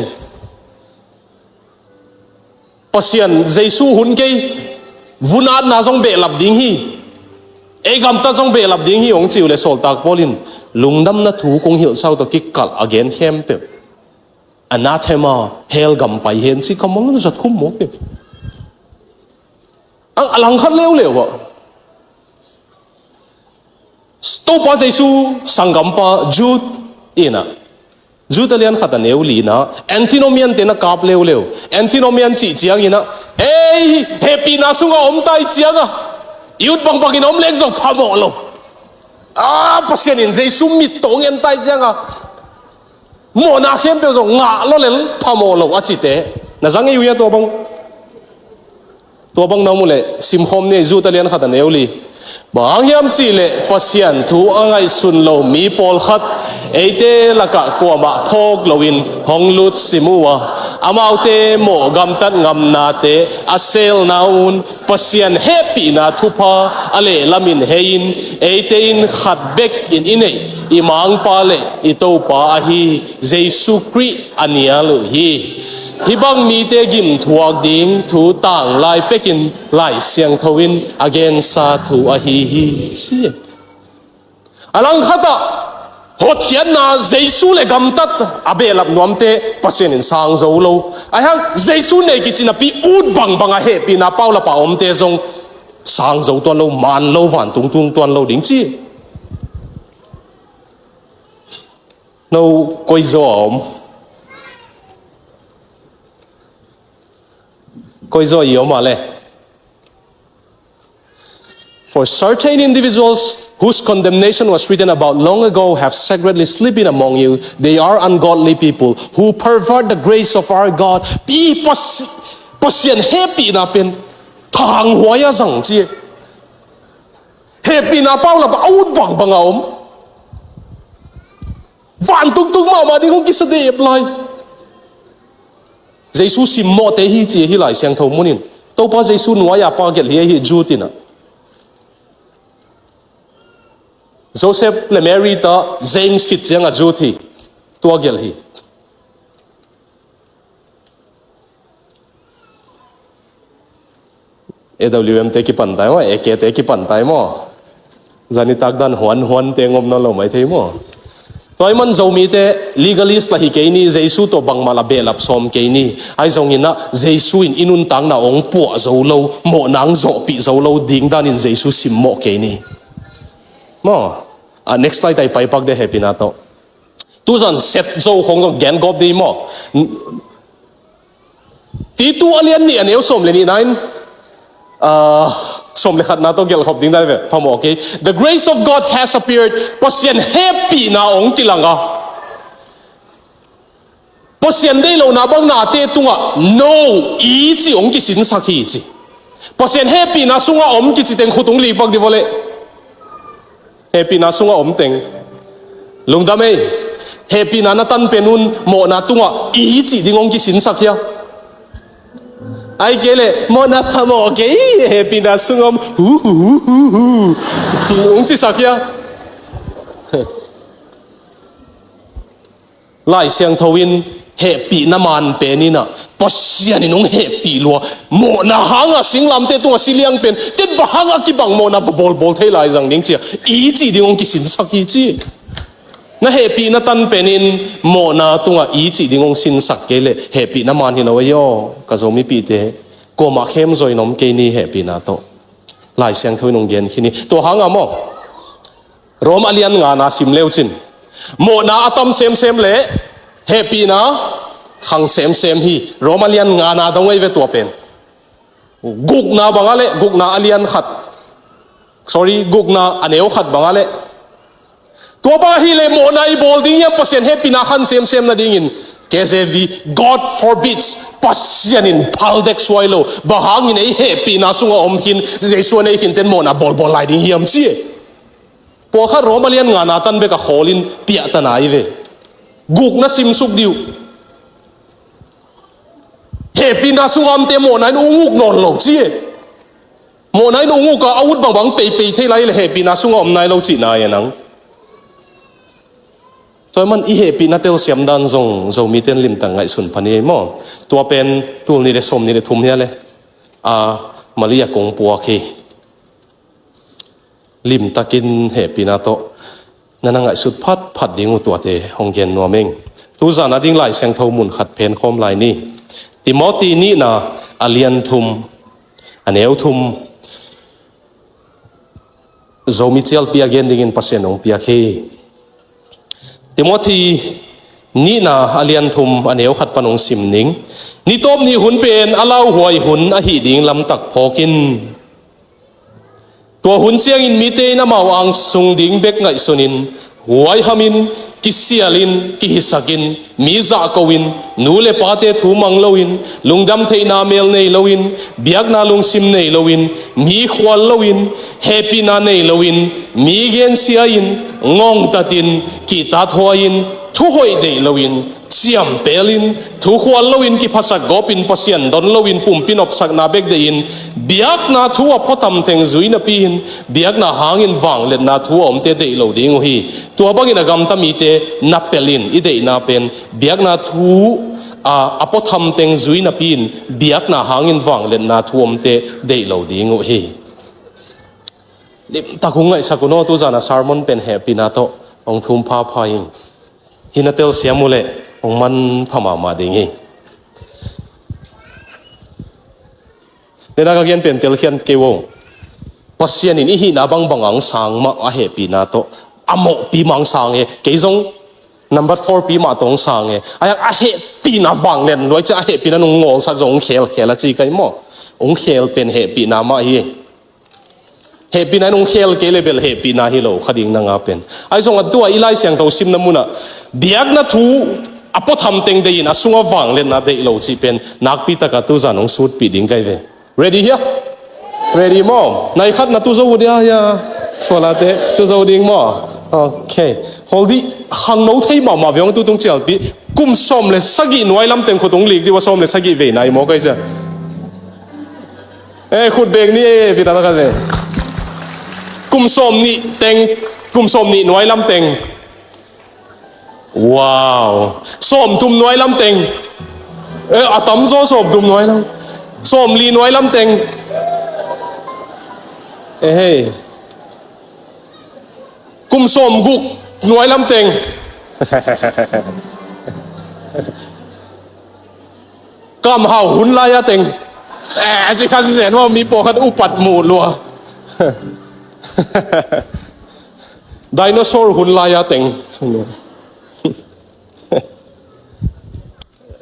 Pasian Jesu hun kei, vunatna zong behlap ding hi, ei gamtat zong behlap ding hi hong ci uh le sawltak Paul in lungdamna thu kong hilhsa uh tawh kikalh a gen khempeuh anathema, hell gam pai hen ci kammal zat khum mawk hi. Ang a langkhat leuleu ah Topa Jesu sanggampa Jude inah, Jude a lian khat a neu lina, antinomian te na kap leuleu. Antinomian cih cianginah ei hehpihna sungah om tai cianga i ut bangbangin om leng zong phamawh lo. A Pasian in Jesu mit tawh ngen tai cianga mawhna khempeuh zong ngah lo lel phamawh lo a cite na zang ei uh hia? Tua bang, tua bang na mu leh simkhawm ni, Jude a lian khat a neu li. Bang hang hiam cihleh Pasian thu a ngaihsun lo mi pawlkhat eite lakah kuamah phawk loin hong lutsim uh a, amaute mawh gamtat ngamnate a selna un Pasian hehpihna thupha a lehlamin hei-in, eite in khat bekin i neih i Mangpa le i Topa ahi Jesu Khrih a nial uh hi. Hih bang mite gimthuak ding thu tanglai pekin Lai Siangtho in a gensa thu ahi hi, ci. A langkhatah hotkhiatna Jesu le gamtat a behlap nuamte Pasian in sang zo lo. Ahi hang Jesu nei kici napi ut bangbang a hehpihna paulapa omte zong sang zo tuan lo, man lo, vantung tung tuan lo ding ci. No, koi zaw a om? Koi zaw i om a le? For certain individuals whose condemnation was written about long ago have secretly slipped in among you. They are ungodly people who pervert the grace of our God. Pi Pas-, Pasian hehpihna pen thanghuai a zang ci. Hehpihna paulapa a ut bangbang a om. Vantung tung mahmah ding hong kisa dep lai. Jesu simmawhte hi ci hi Lai Siangtho munin. Topa Jesu nuai-a pa gelh hi ahi Jude in ah. Joseph le Mary ta James khit ciangah Jude hi. Tua gelh hi. A W M te kipan tai maw, A K te kipan tai maw. Zanitak dan huan huan te ngom nawn lo mai thei maw. Tua ahih man Zomite legalist lah hi kei ni, Jesu tawh bangmah lah behlap sawm kei ni. Ahi zongin ah Jesu in i nuntakna hong puah zo lo, mawhna hong zawhpih zo lo ding danin Jesu simmawh kei ni. Maw, a next slide ah i paipak dih hehpihna tawh. Tuzan set zo khong zong gen gawp dih maw. Titu a lian nih a neu sawm le nihna in, ah, sawm le khatna tawh gelh khop ding dan ve, phamawh kei. The grace of God has appeared. Pasian hehpihna hong kilang a. Pasian deih lohna bang nate tungah no i cih hong kisinsak hi ci. Pasian hehpihna sungah om kici teng khut hong lipak dih vawleh. Hehpihna sungah om teng. Lungdam ei. Hehpihna na tan pen un mawhna tungah i cih ding hong kisinsak hia? Ahih kei leh mawhna phamawh kei, hehpihna sungah om, hu, hu, hu, hu, hu. Hong cisak hia? Lai Siangtho in hehpihna man pen in ah Pasian in hong hehpih lua. Mawhna hangah singlamteh tungah si liang pen, ken bang hangah kibang mawhna va bawlbawl thei lai zang ding ci-a i cih ding hong kisinsak hi ci. Na hehpihna tan pen in mawhna tungah i cih ding hong sinsak kei leh hehpihna man hi lo ei aw. Ka Zomipihte, kuamah khemzaw in om kei ni hehpihna tawh. Lai Siangtho in hong gen khin hi. Tua hangah maw, Rom a lian ngana sim leucin, mawhna a tam semsem le hehpihna khang semsem hi. Rom a lian ngana dong ei ve tua pen. Gukna bangah le, gukna a lian khat, sorry, gukna a neu khat bangah le, tua bang ahih leh mawhna i bawl ding hiam, Pasian hehpihna khang semsem nadingin? K J V, God forbids. Pasian in phal dek suai lo. Bang hangin ei hehpihna sungah om khin, Jesu a nei khin ten mawhna bawlbawl lai ding hiam ci e. Pawlkhat Rom a lian ngana tan bek a khawl in piahtan ahi ve. Gukna simsuk dih uh. Hehpihna sungah omte mawhna in ung uk nawn lo ci e. Mawhna in ung uk a, a ut bangbang peipei thei lai leh hehpihna sungah om nai lo cihna e nang. Tua ahih man i hehpihna telsiam dan zong Zomite in limtak ngaihsun pha ni ei maw. Tua pen tul nih le sawm nih le thum hi a le, a, Malaysia kong puak hi. Limtakin hehpihna tawh na na ngaihsut phatphat ding uh tuate hong gen nuam ing. Tuzan a ding Lai Siangtho mun khat phen khawm lai ni. Timothy nihna a lian thum, a neu thum. Zomi cialpi a gen dingin Pasian hong piak hi. Timothy nihna a lian thum a neu khat pan hong sim ning. Ni tawp ni hun pen a lauhuai hun ahih ding lamtak phawk in. Tua hun ciangin mite in amau angsung ding bek ngaihsunin, huaihamin, kisialin, kihisakin, mi zahko-in, nu le pate thu mang loin, lungdam theihna mel nei loin, biakna lungsim nei loin, mi khual loin, hehpihna nei loin, mi gensia-in, ngongtatin, kihtathuai-in, thuhoih deih loin, ciampelin, thukhual loin kiphasak gawpin, Pasian don loin pumpi nopsakna bek deihin, biakna thu a phuatam teng zui napi-in, biakna hangin vangliatna thu a omte deih lo ding uh hi. Tua bangin a gamta mite na pelin i deihna pen biakna thu a, a phuatam teng zui napi-in, biakna hangin vangliatna thu a omte deih lo ding uh hi. Limtak hong ngaihsak un aw, tuzan a sermon pen hehpihna tawh hong thum phapha ing. Hi na telsiam uh leh hong manpha mahmah ding hi. Nena ka gen pen telkhian kei uh. Pasian in i hihna bangbang ang sang mah a hehpihna tawh a mawhpi mah ang sang hi. Kei zong number four pi mah tawh hong sang hi. A, a hehpihna vanglian luai cia a hehpihna nung ngawlsak zong hong khelkhel a ci kai maw. Hong khel pen hehpihna mah hi. Hehpihna in hong khel kei le bel hehpihna hi lo kha ding na nga pen. Ahi zong a tua i Lai Siangtho simna munah biakna thu a phuatam teng deihin a sungah vangliatna deih lo cih pen nakpi taka tuzan hong sutpih ding kai ve. Ready hia? Ready maw? Nai khat na tu zo uh dia hia? Sualate tu zo ding maw? Ok. Holdih khangno thei mahmah ve hong tu tung cialpi. Kum sawm le sagih nuai lam teng khut hong lik dih ua, sawm le sagih vei nai maw kai cia. Eh, khut beng ni eh, pita taka ve. Kum sawm nih teng, kum sawm nih nuai lam teng. Wow. Sawm thum nuai lam teng. Eh, a tam zaw sawm thum nuai lam. Sawm li nuai lam teng. Eh, hey. Kum sawm guk nuai lam teng. Kam hau hun lai a teng. Eh, a ci kha sisen maw, mi pawlkhat upat muh lua. Dinosaur hun lai a teng.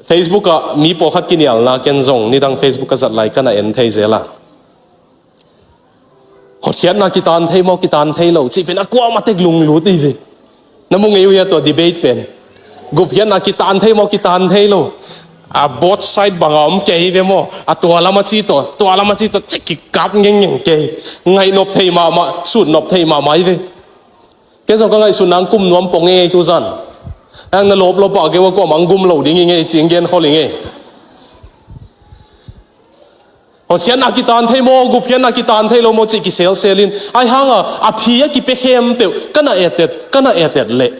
Facebook ah mi pawlkhat kinialna ken zong nidang Facebook a zat lai ka na en thei zel a. Hotkhiatna kitan thei maw, kitan thei lo cih pen a kuamah tek lunglut i ve. Na mu ngei uh hia tua debate pen? Gupkhiatna kitan thei maw, kitan thei lo? A both side banga om kei ve maw? A tua lama ci tawh, tua lama ci tawh cik kikap ngengngeng kei. Ngaih nop thei mahmah, sut nop thei mahmah i ve. Ken zong ka ngaihsutna ang kum nuam pong ei tuzan. Ang na lawplawp ah kei ua kuamah ang gum lo ding i ngei cih ang gen khol i ngei. Hotkhiatna kitan thei maw, gupkhiatna kitan thei lo maw cih kiselsel in. Ahi hanga a phi a kipia khempeuh ka na etet, ka na etet leh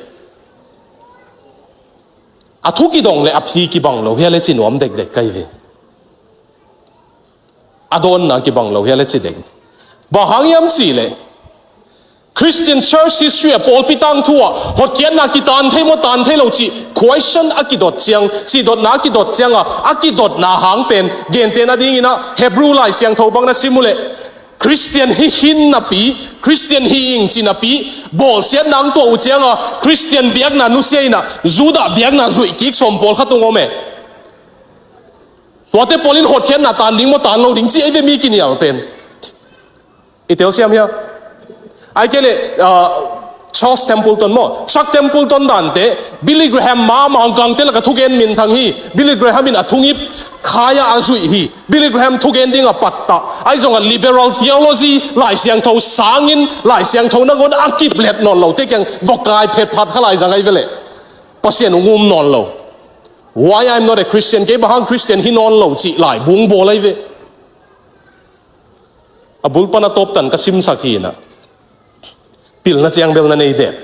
a thu kidong leh a phi kibang lo hia le ci nuam dekdek kai ve. A dawnna kibang lo hia le ci dek. Bang hang hiam cih leh Christian church history a pawlpi tangthu ah hotkhiatna kitan thei maw, tan thei lo cih question a kidot ciang, cihdotna a kidot cianga a kidotna hang pen gentehna dinginah Hebrew Lai Siangtho bang na sim uh leh Christian hi hin napi, Christian hi ing ci napi, bawlsiatna ang tuah uh cianga Christian biakna nusia inah Judah biakna zuih kik sawm pawlkhat ung om e. Tuate pawl in hotkhiatna tan ding maw, tan lo ding ci ei ve mi kinial pen. I telsiam hia? Ai kei le, ah, Charles Templeton maw, Chuck Templeton dante, Billy Graham ma ma ang kangte laka thugen minthang hi. Billy Graham in a thungip khaia a zuih hi. Billy Graham thugen dinga pattah. Ahi zonga liberal theology, Lai Siangtho sangin, Lai Siangtho nangawn a kiplet nawn lote kiang vawkai phetphat kha lai zang ai ve le. Pasian ung um nawn lo. Why I'm not a Christian? Kei bang hang Christian hi nawn lo cih lai bungbawl ai ve. A bulpan a tawptan ka simsak hi inah pilna ciang bel na nei dek.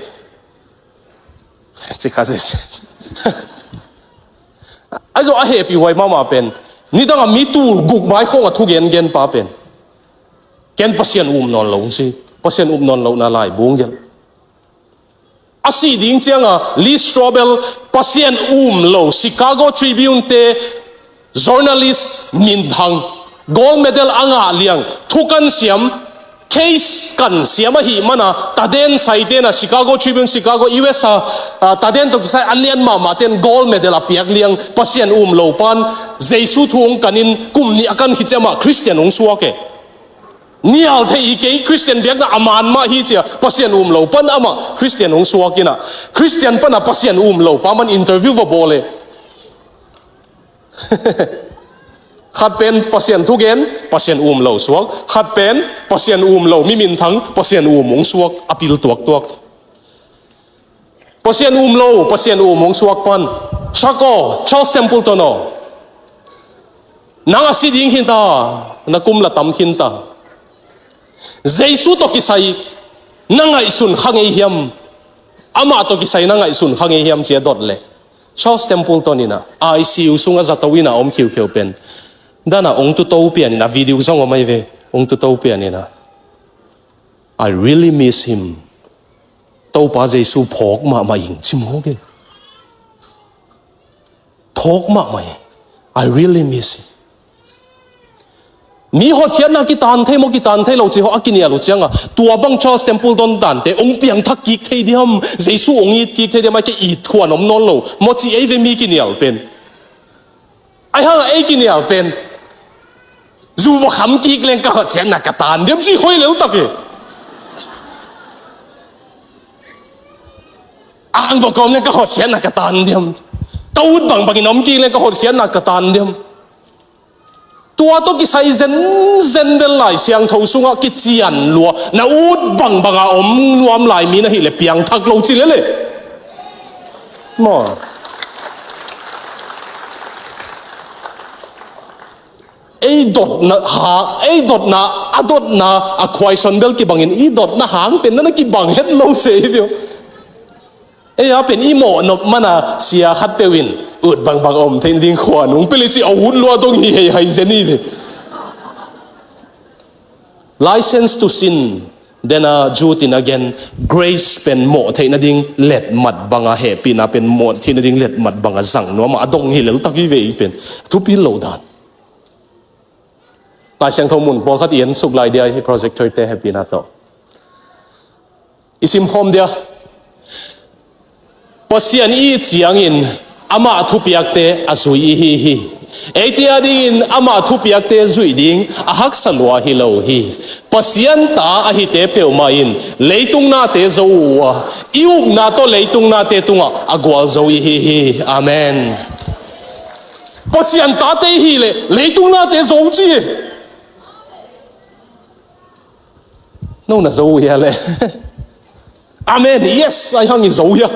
Ci kha sisi. Ahi zong a hehpih huai mahmah pen nidanga mi tul guk mai khawng a thugengen pa pen ken Pasian um nawn lo si. Pasian um nawn lo na lai bunggelh. A sih ding cianga Lee Strobel, Pasian um lo Chicago Tribune te journalist minthang, gold medal a ngah liang, thukan siam, case kan siam ahih mana taden saiten a Chicago Tribune, Chicago U S a, ah, taden tawh kisai a lian mahmah ten gold medal a piak liang Pasian um lo pan Jesu thu hong kanin kum nih a kan khit ciamah Christian hong suak e. Nial thei hi kei, Khristian biakna a man mah hi ci-a, Pasian um lo pan amah Khristian hong suak in ah, Khristian pan a Pasian um lo pa man interview va bawl e. Khat pen Pasian thugen, Pasian um lo suak. Khat pen Pasian um lo mi minthang, Pasian um hong suak, a pil tuaktuak. Pasian um lo, Pasian um hong suak pan. Sak aw, Charles Templeton aw. Nang a si ding khin ta, na kum la tam khin ta. Jesu tawh kisai na ngaihsun kha ngei hiam? Amah tawh kisai na ngaihsun kha ngei hiam ci-a dot leh, Charles Templeton in ah I C U sungah zato in ah om khiukheu pen, dan a hong tuto pian in ah, video zong om ahi ve, hong tuto pian in ah, "I really miss him. Topa Jesu phawk mahmah ing," ci mawk e. "Phawk mahmah ing. I really miss him." Mi hotkhiatna kitan thei maw, kitan thei lo ci hawh a kinial uh ciangah, tua bang Charles Templeton dante hong piangthak kik thei diam, Jesu hong it kik thei diam, a kei it khuan om nawn lo maw ci ei ve mi kinial pen. Ahi hangah ei kinial pen, "Zu va kham kik leng ka hotkhiatna ka tan diam," ci hoi lel tak e. "Ang va kawm leng ka hotkhiatna ka tan diam. Ka ut bangbangin om kik leng ka hotkhiatna ka tan diam." Tua tawh kisai zenzen bel Lai Siangtho sungah kician lua, na ut bangbanga om nuam lai mi na hih leh piangthak lo ci lel e. Maw. Ei dotna ha, ei dotna, a dotna, a khuaison bel kibangin, i dotna hang pen na na kibang het lo se i vio. Ei a pen i mawh nop mana sia khat peuh in, ut bangbang om theih nading khua nung peli ci a ut lua dong hi hei hai zen i ve. License to sin. Then a Jude in again, grace pen mawh theih nading letmat banga, hehpihna pen mawh theih nading letmat banga zang nuam a, a dong hi lel tak hi ve i pen. Thupi lo dan. Lai Siangtho mun pawlkhat i en suk lai dia hi, projector te hehpihna tawh. I simkhawm dia. Pasian i it ciangin amah thupiakte a zui i hi hi. Eite a dingin amah thupiakte zuih ding a haksa lua hi lo hi. Pasian ta ahite peuhmah in leitung nate zo uh a, i upna tawh leitung nate tungah a gualzo i hi hi. Amen. Pasian tate i hih leh leitung nate zo ci hi. No na zo uh hia le? Amen. Yes, ai hang i zo hia.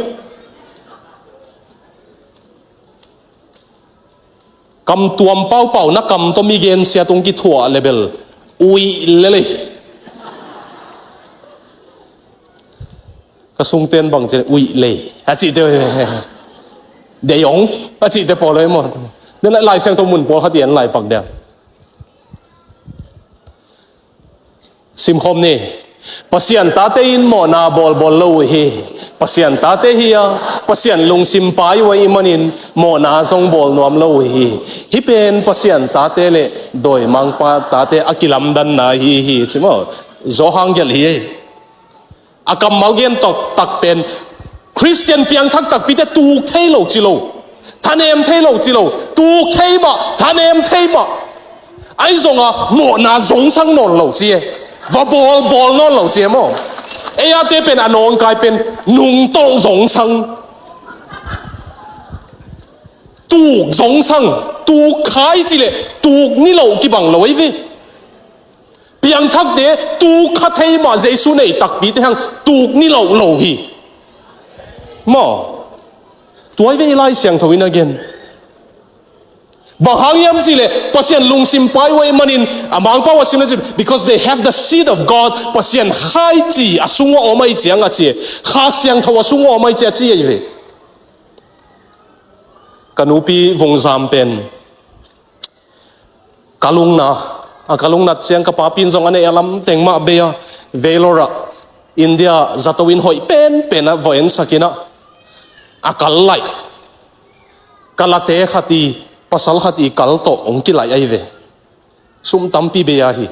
Kam tuam paupau na kam tawh mi gensia tung kithuah le bel uih lelei. Ka sungten bang ci le uih lei a cihte, deiong a cihte pawl ei maw? Den Lai Siangtho mun pawlkhat i en lai pak dia. Simkhawm ni. Pasian tate in mawhna bawlbawl lo uh hi. Pasian tate hi a, Pasian lungsim pai uh ahih manin mawhna zong bawl nuam lo uh hi. Hih pen Pasian tate le dawimangpa tate a kilamdanna hi hi ci maw? Zawhang gelh hi ei. A kammal gen taktak pen Khristian piangthak takpite tuk thei lo ci lo, thanem thei lo ci lo, tuk thei mah, thanem thei mah. Ahi zonga mawhna zongsang nawn lo ci e. Va bawl, bawl nawn lo ci e maw? Ei ate pen a nawngkai pen nungtolh zongsang, tuk zongsang, tuk khai ci le tuk ni lo kibang lo ei ve. Piangthakte tuk kha thei mah, Jesu nei takpite hang tuk ni lo lo hi. Maw? Tua i ve i Lai Siangtho in a gen. Bang hang hiam cih leh Pasian lungsim pai uh ahih manin, a Mangpau a sim le cih, because they have the seed of God, Pasian khaici a sung uh a om ahih ciang a ci e. Kha Siangtho a sung uh a om ahih ciang a ci e i ve. Ka nupi vungzam pen ka lungna, a ka lungnat ciang ka papi in zong a neih a lamteng mah bei a, Vellore ah India zato inn hoih penpen ah va ensak in ah, a kal laih, ka late khat i, pasal khat i kal tawh hong kilaih ahi ve. Sum tampi bei ahi.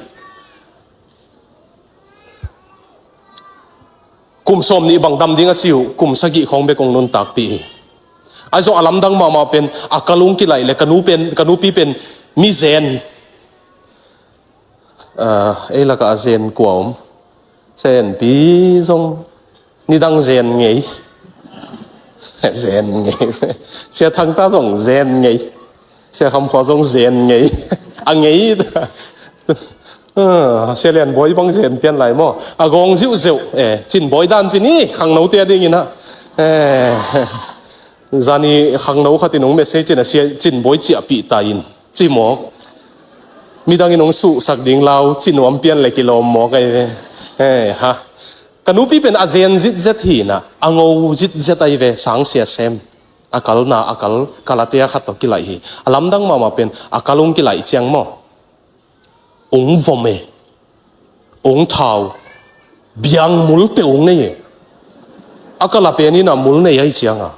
Kum sawm nih bang dam ding a ci uh, kum sagih khawng bek hong nuntakpih hi. Ahi zong a lamdang mahmah pen a ka lung kilaih le ka nu pen, ka nupi pen mi zen. Ah, ei lakah a zen kua om? Sia Enpi zong nidang zen ngei. Zen ngei. Sia Thangta zong zen ngei. Sia Kham Khua zong zen ngei. A ngei. Ah, Sia Lian Bawi bang zen pian lai maw? A gawng ziuhzeuh. Eh, Cin Bawi dan cin i khangnote a dingin ah. Eh, zani khangno khatin hong message in a, Sia Cin Bawi ciahpih ta in. Ci mawk. Midangin hong suhsak ding lau, ci nuam pian le kilawm mawk ahi ve. Hei, ha. Ka nupi pen a zen zitzet hi na, a ngo zitzet ahi ve, Sang Sia Sem. A kalna, a kal, Kalatea khat tawh kilaih hi. A lamdang mahmah pen, a kal hong kilaih ciang maw? Hong vom e. Hong thau. Biang mul peuh hong nei e. A kala pen in a mul nei ahi cianga.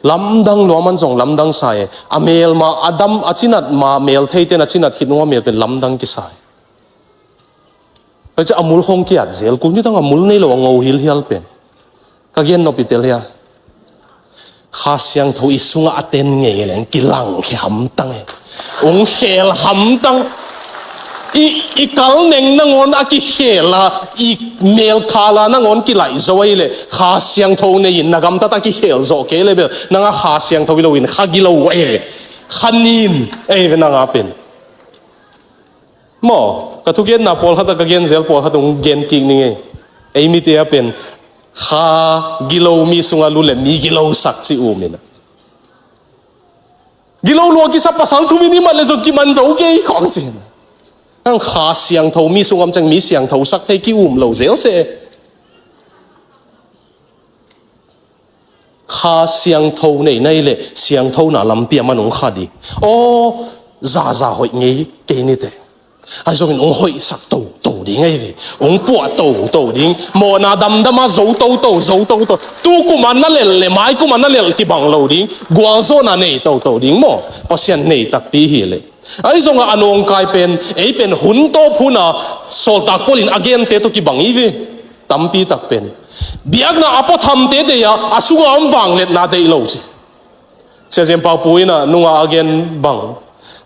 Lamdang lua man zong lamdang sa e. A mel ma, a dam, a cinat ma, mel theite na cinat khit nua mel pen lamdang kisa e. Tua ciah a mul khong kiat zel kul nidang a mul nei lo a ngo hilhial pen. Ka gen nop i tel hia. Kha Siangtho i sungah a ten ngei leng kilangkhia hamtang e. Hong khel hamtang. I, i kal neng nangawn a kikhel a, i mel khala nangawn kilaih zo ahi le, Kha Siangtho nei in na gamtat a kikhel zawh kei le bel, nanga Kha Siangtho hi lo in, kha gilo e. Kha nin, ei ve nanga pen. Maw, ka thugenna pawlkhat a ka genzel pawlkhat hong gen kik ning ei. Ei mite a pen, kha gilo mi sungah lu le mi gilo sak ci um in a. Gilo lua kisa pasal thum in i mat le zong kiman zo kei khawng cin. Ang Kha Siangtho mi sungah om ciang mi siangtho sak thei ki um lo zel se. Kha Siangtho nei na hi le, siangthona lampi a man hong kha ding. Aw, zaza hoih ngei kei nite. Ahi zongin hong hoihsak toto ding ahi ve. Hong puah toto ding. Mawhna damdama zo toto, zo toto. Tu kuma na lelh le, mai kuma na lelh kibang lo ding. Gualzawhna nei toto ding maw. Pasian nei takpi hi le. Ahi zongah a nawngkai pen, ei pen hun tawp huna, sawltak Paul in a gente tawh kibang hi ve. Tampi tak pen. Biakna a puathamte deih a, a sunga om vangliatna deih lo ci. Sia Zen Pau Pu in a nunga a gen bang.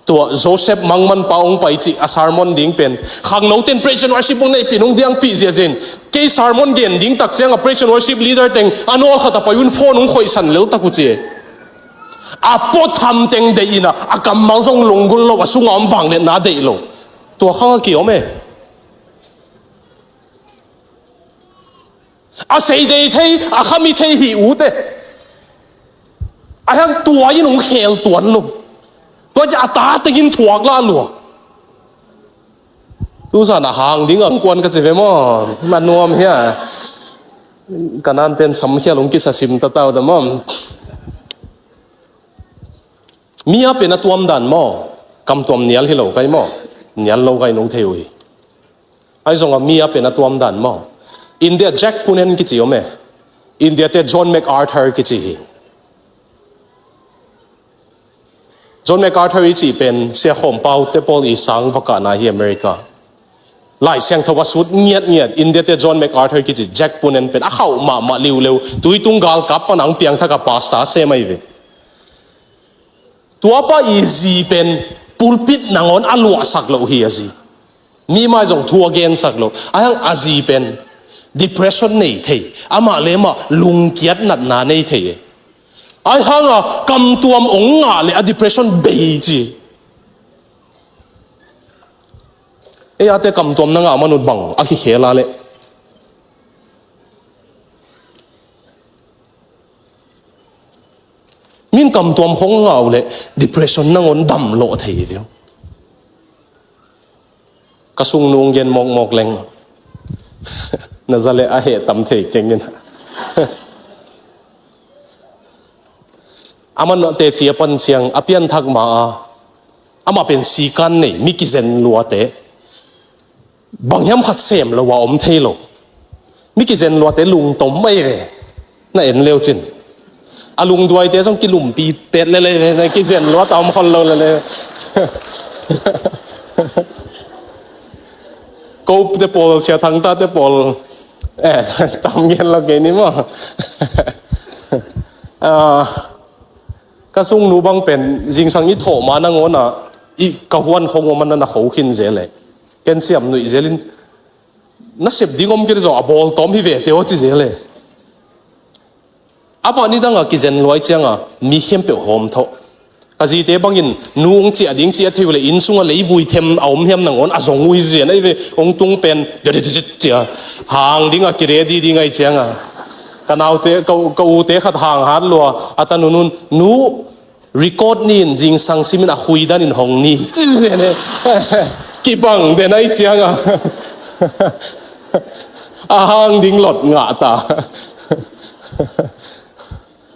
Tua Joseph Mangman pa hong pai cih a sermon ding pen. Khangno ten praise and worship hong neihpih nung diangpih ziahziah in. Kei sermon gen ding tak ciang a praise and worship leader teng a nawlkhat a pai un phone hong khoihsan lel tak uh ci. A puatham teng deih in a, a kammal zong lunggulh lo, a sunga om vangliatna deih lo. Tua khang a kiom e. A sei dei thei, a khami thei hi ute. A hiang tua in hong khel tuan lo. Tua ciah a ta tengin thuak lah lua. Tuzan a hang ding ang kuan ka ci ve maw? Na nuam hia? Ka nanten samkhial hong kisa sim tatau ta maw? Mi a pen a tuam dan maw? Kam tuam nial hi lo kai maw? Nial lo kai nong thei uh hi. Ahi zongah mi a pen a tuam dan maw? India Jack Poonen kici om e. India te John MacArthur kici hi. John MacArthur i cih pen Sia Khawm Pau te pawl i sang vakahna hi America. Lai Siangtho a sut ngiatngiat India te John MacArthur kici Jack Poonen pen a khauh mahmah liuleu. Tuitung galkap pan ang piangthak a pastor sem ahi ve. Tuapa i zi pen pulpit nangawn a luahsak loh hi a zi. Mi mai zong thu a gensak loh. A hiang a zi pen depression nei thei. Amah le amah lungkiat natna nei thei. A hiang a kamtuam ong ngah le a depression bei ci. Ei ate kamtuam na ngah manut bang a kikhel a le. Min kamtuam khong ngau le depression nangawn dam lawh thei viau. Ka sung nung gen mawkmawk leng. Na za le a heh tam thei kengin. Aman teci a pan ciang a pianthak ma a. Amah pen sikan nei, mi kizen luate. Bang hiam khat sem lo a om thei lo. Mi kizen luate lungtom mai ve. Na en leu cin. A lungduaite zong kilumpi pet lele ve. Na kizen luat a om khol lo lele. Ko te pawl, Sia Thangta te pawl. Eh, tam gen lo kei ni maw. Ah, ka sungnu bang pen, zingsang i thawh ma nangawn a. I ka huan khong om a na na kho khin zel e. Ken siam nuih zel in, na sep ding om kei zong a bawl tawm hi ve teh aw ci zel e. A mah nidang a kizen luai ciang a mi khempeuh hawm thawh. Ka zite bangin nu hong ciah ding ciah thei uh leh inn sung a leivui them a om hiam nangawn a zong uh hi zen ahi ve. Hong tung pen cia hang ding a kiready ding ahi ciang a, ka naute, ka, ka ute khat hang hat lua a, a tanun un, "Nu, record ni in, zingsang sim in, a khui dan in hong ni," ci zen e. Kibang den ahi ciang a, a hang ding lot ngah ta.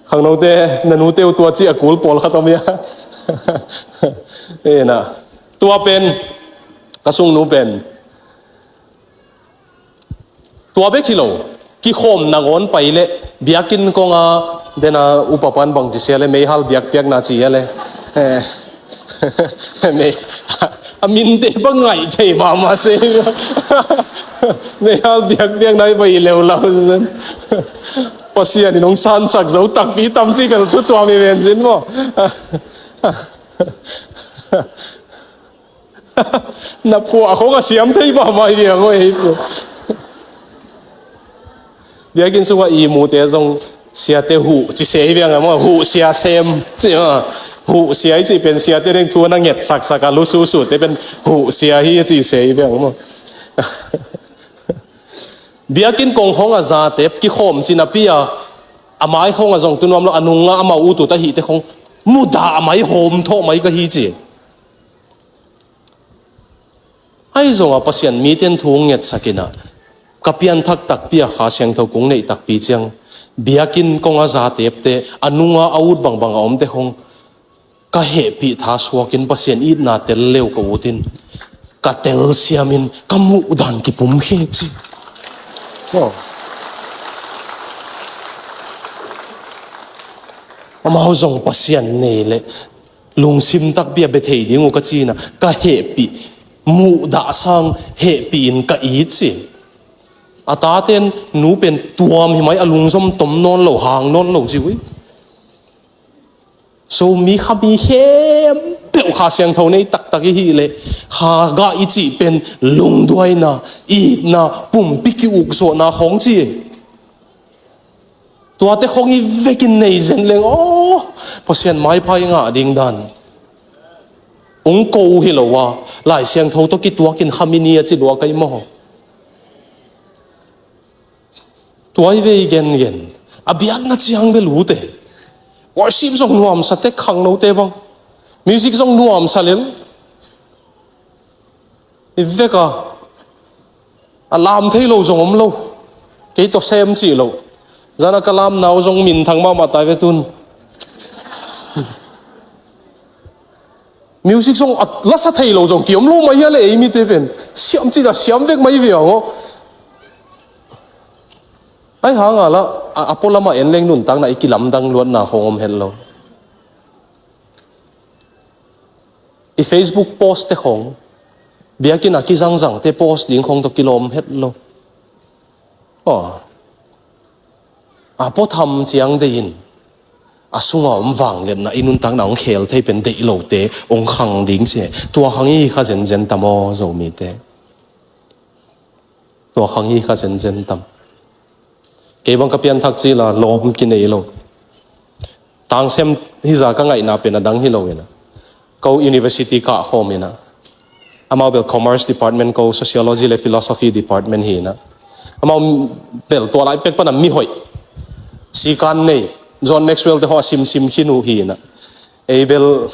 Khangnote, na nute uh tua ci a kul pawlkhat om hia? Ena, tua pen, ka sungnu pen, tua bek hi lo, kikhawm nangawn pai leh biakinn kong a, den a upa pan bang ci sia leh, meihal biakpiakna ci hia leh, eh, mei-, a minte bang ngaih thei mahmah se. Meihal biakpiakna hi bang hi leulau zen. Pasian in hong sansak zo takpi tam ci bel thu tuam hi ven cin maw. Na phuah khong a siam thei mahmah hi viang aw, ei phuah. Biakinn sungah i mute zong siate huh ci se hi viang a maw, huh sia sem ci maw. Huh sia i cih pen siate deng thu a na ngetsaksak a, lusuhsuhte pen huh sia hi ci se hi viang a maw. Biakinn kong khong a zate kikhawm ci napi a, a mai khong a zong tu nuam lo, a nung a amau ut ut ahihte khong mudah a mai hawm thawh mai ka hi ci. Ahi zongah Pasian mite in thu hong ngetsak in a, ka pianthak takpi a Kha Siangtho kong neih takpi ciang, biakinn kong a zatepte, a nunga a ut bangbang a omte khong ka hehpih tha suakin Pasian itna tel leu ka ut in, ka telsiam in ka muh dan kipumkhiat ci. Aw. Amau zong Pasian nei leh lungsim takpi a bia thei ding uh ka ci-in a, ka hehpih, muhdah sang hehpih in ka it ci. A taten nu pen tuam hi mai, a lungzom tom nawn lo, hang nawn lo ci uh hi. Zomi kha mi khempeuh Kha Siangtho nei taktak i hih leh, Kha gah i cih pen lungduaina, itna, pumpi ki-ukzawhna khawng ci. Tuate khawng i vekin nei zen leng, aw, Pasian maipha i ngah ding dan. Ung ko uh hi lo a, Lai Siangtho tawh kituakin kham i ni a ci lua ka hi maw. Tua i vei gengen a biakna ciang bel ute. Worship zong nuamsa tek, khangnote bang. Music zong nuamsa lel. I vek a, a lam thei lo zong om lo. Kei tawh sem cih lo. Zan a ka lamna uh zong minthang mahmah tai ve tun. Music zong a lasa thei lo zong ki om lo mai hia le, ei mite pen. Siam cih ta siam vek mai ve ang aw. Ai hang a la, a, a pualam a en leng nuntakna i kilamdang luatna khong om het lo. I Facebook post te khong, biakinn a kizangzang te post ding khong tawh kilawm het lo. Aw. A puatham ciang deih in, a sunga om vangliatna i nuntakna hong khel thei pen deih lote hong khang ding ci. Tua khang i kha zenzen tam aw, Zomite. Tua khang hi kha zenzen tam. Kei bang ka pianthak cil a lawm kinei lo. Tangsem hi za ka ngaihna pen a dang hi lo in a, ko university kah khawm in a, amau bel commerce department, ko sociology le philosophy department hi in a, amau bel tua lai pek pan a mi hoih, sikan nei, John Maxwell te haw a simsim khin uh hi in a, ei bel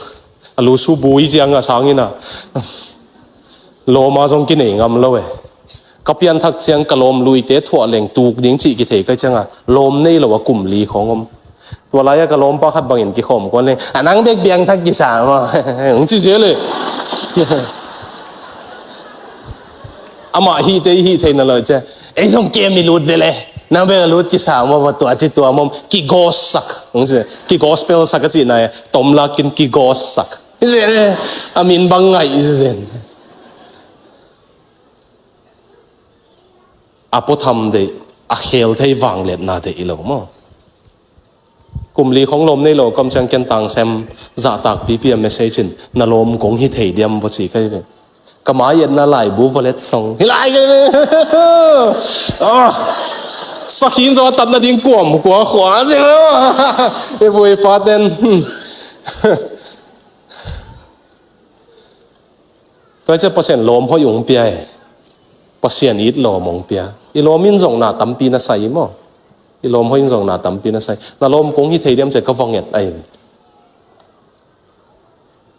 a lusu bui ciang a sang in a, lawm a zong kinei ngam lo e. Ka pianthak ciang ka lawm luite thuah leng tuk ding cih kithei ka ciang a, lawm nei lo a kum li khong om. Tua lai a ka lawmpa khat bangin kikhawm kuan leng, a nang bek biangthak kisa maw? Hong ci zel e. Amah hihte i hih theihna lo cia, ei zong kem i lut ve le. Nang bek a lut kisa maw, va tua ci tua maw, kigawsak. Hong ci, kigospelsak a cihna e, tomlakin kigawsak. I zen e, a min bang ngaih i zen. A puatham deih, a khel thei vangliatna deih i lo maw. Kum li khong lawm nei lo ka om ciang ken Tang Sem zahtak pipi a message in, "Na lawm kong hi thei diam?" va ci ka hi ve. Ka mai etna laibu va let song hi lai ka hi ve. Ah, sakhin zaw a tat nading kuam kua khua zel lo. I bu i pa ten. Tua ciang Pasian lawm hoih hong pia e. Pasian it lawm hong pia. I lawm in zong na tampi na sai maw. I lawm hoih in zong na tampi na sai. "Na lawm kong hi thei diam?" ci-a ka va nget ahi.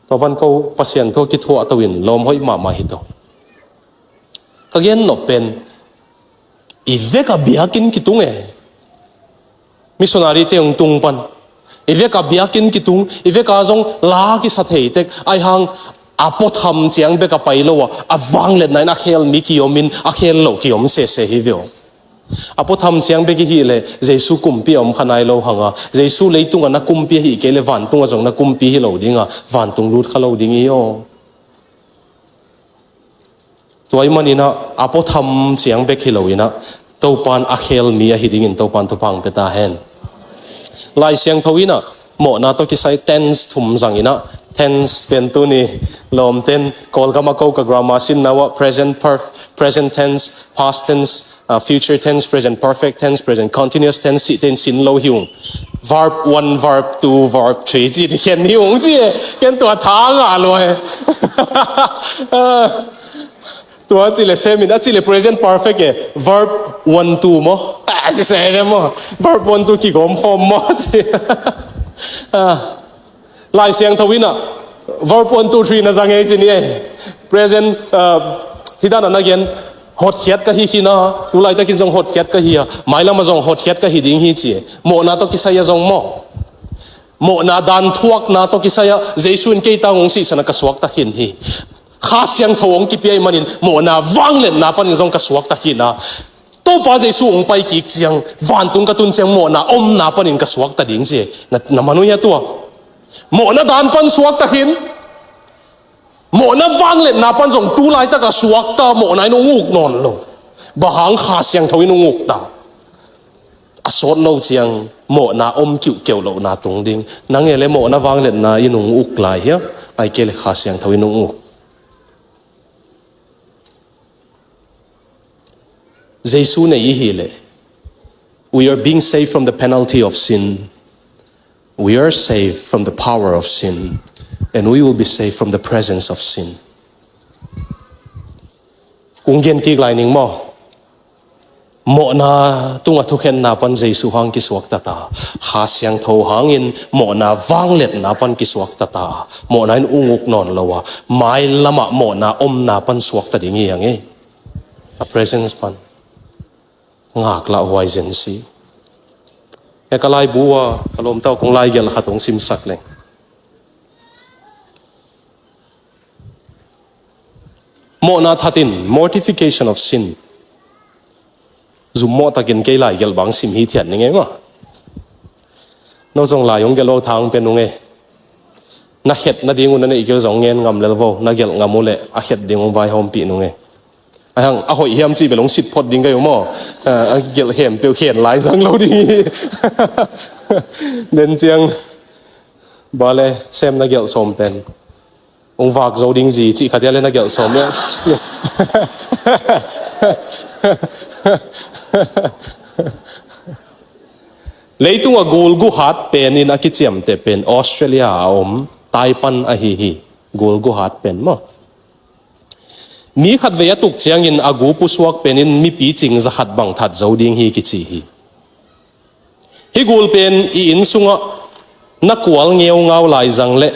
Tua pan ko Pasian thu kithuah to in lawm hoih mahmah hi to. Ka gen nop pen, i vek a biakinn kitung e. Missionary te hong tung pan, i vek a biakinn kitung, i vek a zong la kisa thei tek, ahi hang a puatham ciang bek a pai lo a, a vangliatna in a khel mi kiom in, a khel lo kiom sese hi ve aw. A puatham ciang bek i hih leh Jesu kumpi a om kha nai lo hang a, Jesu leitung a na kumpi ahih kei leh vantung a zong na kumpi hi lo ding a, vantung lut kha lo ding hi aw. Tua ahih manin ah, a puatham ciang bek hi lo in ah, Topa'n a khel mi ahi dingin Topa'n thupha hong pia ta hen. Lai Siangtho in ah, mawhna tawh kisai tense thum zang in ah, tense pen tuni lawmte'n Kawlgam a ko ka grammar sin na uah present perf-, present tense, past tense, uh, future tense, present perfect tense, present continuous tense cihte in sin lo hi ung. Verb one, verb two, verb three cih te khen hi ung ci e. Ken tua tha ngah lua e. Tua cih leh sem in, a cih leh present perfect e. Verb one two maw? A, ci se ve maw? Verb one two kigawm khawm maw? Ci. Ah. Lai Siangtho in ah, verb one two three na zang e ci ni e. Present, ah, hi dan a na gen, hotkhiat ka hi khin a, tu laitakin zong hotkhiat ka hi a, mailam ah zong hotkhiat ka hi ding hi ci e. Mawhna tawh kisai a zong maw. Mawhna dan thuakna tawh kisai a, Jesu in kei tang hong sihsan a ka suakta khin hi. Kha Siangtho hong kipia ahih manin, mawhna vangliatna panin zong ka suakta khin a. Topa Jesu hong pai kik ciang, vantung ka tun ciang, mawhna omna panin ka suakta ding ci e. Na, na man uh hia tua? Mawhna dan pan suakta khin. Mawhna vangliatna pan zong tu laitak a suakta, mawhna in hong uk nawn lo. Bang hang? Kha Siangtho in hong uk ta. A sawt lo ciang, mawhna om kiuhkeuh lohna tung ding. Nang e leh mawhna vangliatna in hong uk lai hia? Ahih kei leh Kha Siangtho in hong uk. Jesu nei i hih leh, we are being saved from the penalty of sin. We are saved from the power of sin. And we will be saved from the presence of sin. Kong gen kik lai ning maw. Mawhna tungah thukhenna pan Jesu hang kisuakta ta. Kha Siangtho hangin mawhna vangliatna pan kisuakta ta. Mawhna in hong uk nawn lo a, mailam ah mawhna omna pan suakta ding hi hang e. A presence pan. Ngaklah huai zen si. E ka laibu ah, ka lawmta uh kong laigelh khat hong simsak leng. Mawhna that in, mortification of sin. Zummawh takin kei laigelh bang sim hithiat ning ei maw. No zong lai hong gelh uh tha hong pia nung e. Na khet nading uh na neih kei uh zong ngen ngam lel vo, na gelh ngam uh leh a khet ding hong vaihawmpih nung e. Ahi hang, a hoih hiam cih bel hong sit phot ding ka hi uh maw. A, a gelh khempeuh khen lai zang lo ding hi. Den ciang, bale, sem na gelh sawm pen. Hong vak zo ding zi cih khat ia le na gelh sawm ia. Leitung a gul gu hat pen in a kiciamteh pen Australia a om Taipan ahi hi. Gul gu hat pen maw. Mi khatvei a tuk ciangin a gu pusuak pen in mipi cing za khat bang that zo ding hi kici hi. Hih gul pen i inn sungah na kual ngeungau lai zang leh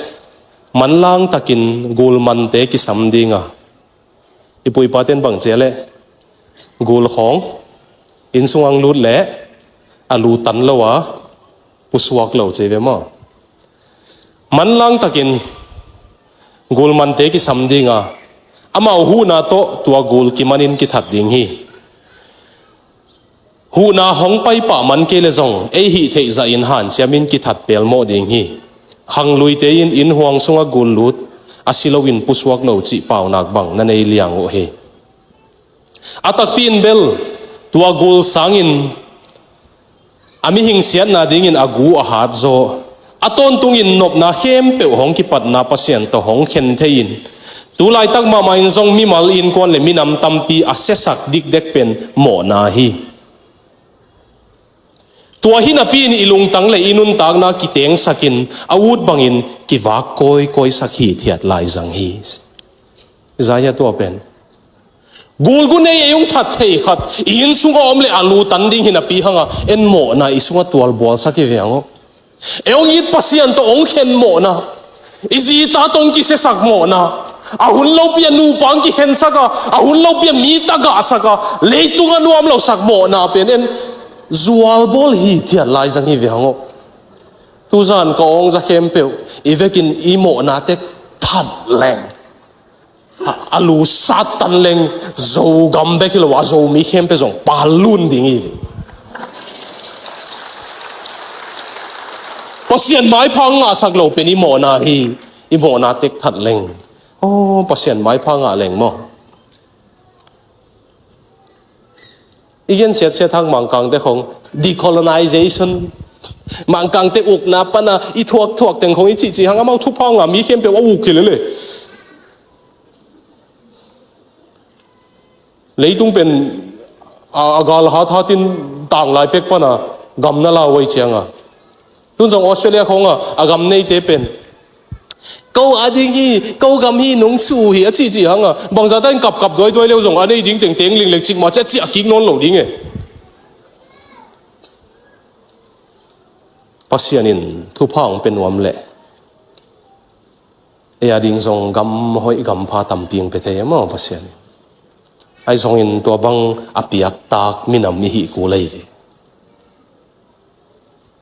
manlang takin gul mante kisam ding a. I pu i pa ten bang ci a leh gul khawng inn sungah hong lut leh a lu tan lo a pusuak lo ci ve maw. Manlang takin gul mante kisam ding a, amau huhna tawh tua gul kimanin kithat ding hi. Huhna hong pai pah man kei leh zong ei hih theih zahin hanciamin kithat pelmawh ding hi. Khangluite in inn huang sungah gul lut a si loin pusuak lo cih paunak bang na nei liang uh hi. A takpi in bel tua gul sangin A mihing siatna dingin a gu a hat zaw, a tawntungin nopna khempeuh hong kipatna Pasian tawh hong khen thei-in, tu laitak mahmah in zong mimal innkuan le minam tampi a siasak dikdek pen mawhna hi. Tua hi napi-in i lungtang le i nuntakna kitengsakin a ut bangin kivak kawikawisak hithiat laizang hi. Zai hi a tua pen. Gulgu nei ei hong that thei khat, i inn sungah om le a lu tan ding hi napi hanga, en mawhna i sungah tualbualsak hi ve hang aw. Ei hong it Pasian tawh hong khen mawhna, i zi ta tawh hong kisiasak mawhna, a hun lopi a nupa hong kikhensak a, a hun lopi a mi tagahsak a, leitung a nuam losak mawhna pen en zualbawl hithiat laizang hi ve hang aw. Tuzan ka awngza khempeuh i vekin i mawhna tek that leng, a, a lu sat tan leng, Zogam bek hi lo a, Zomi khempeuh zong palun ding hi. Pasian maipha ngahsak lo pen i mawhna hi. I mawhna tek that leng, aw, Pasian maipha ngah leng maw. I gen siatsiat hang Mangkangte khong decolonization, Mangkangte ukna pana i thuakthuak teng khong i cihcih hang amau thupha ngah mi khempeuh a uk hi lele. Leitung pen a, a gal hathatin tanglai pek pana gam na lau ei cianga. Tun zong Australia khonga a gam neite pen ko a ding hi, ko gam hi, nong su hi a cihcih hanga bangzah ta in kapkap duaiduai leu zong a nei ding tengteng linglek cikmah ciah ciah kik nawn lo ding e. Pasian in thupha hong pe nuam leh ei a ding zong gam hoih gam pha tampi hong pe thei e maw Pasian in. Ahi zongin tua bang a piaktak minam i hih kul ei ve.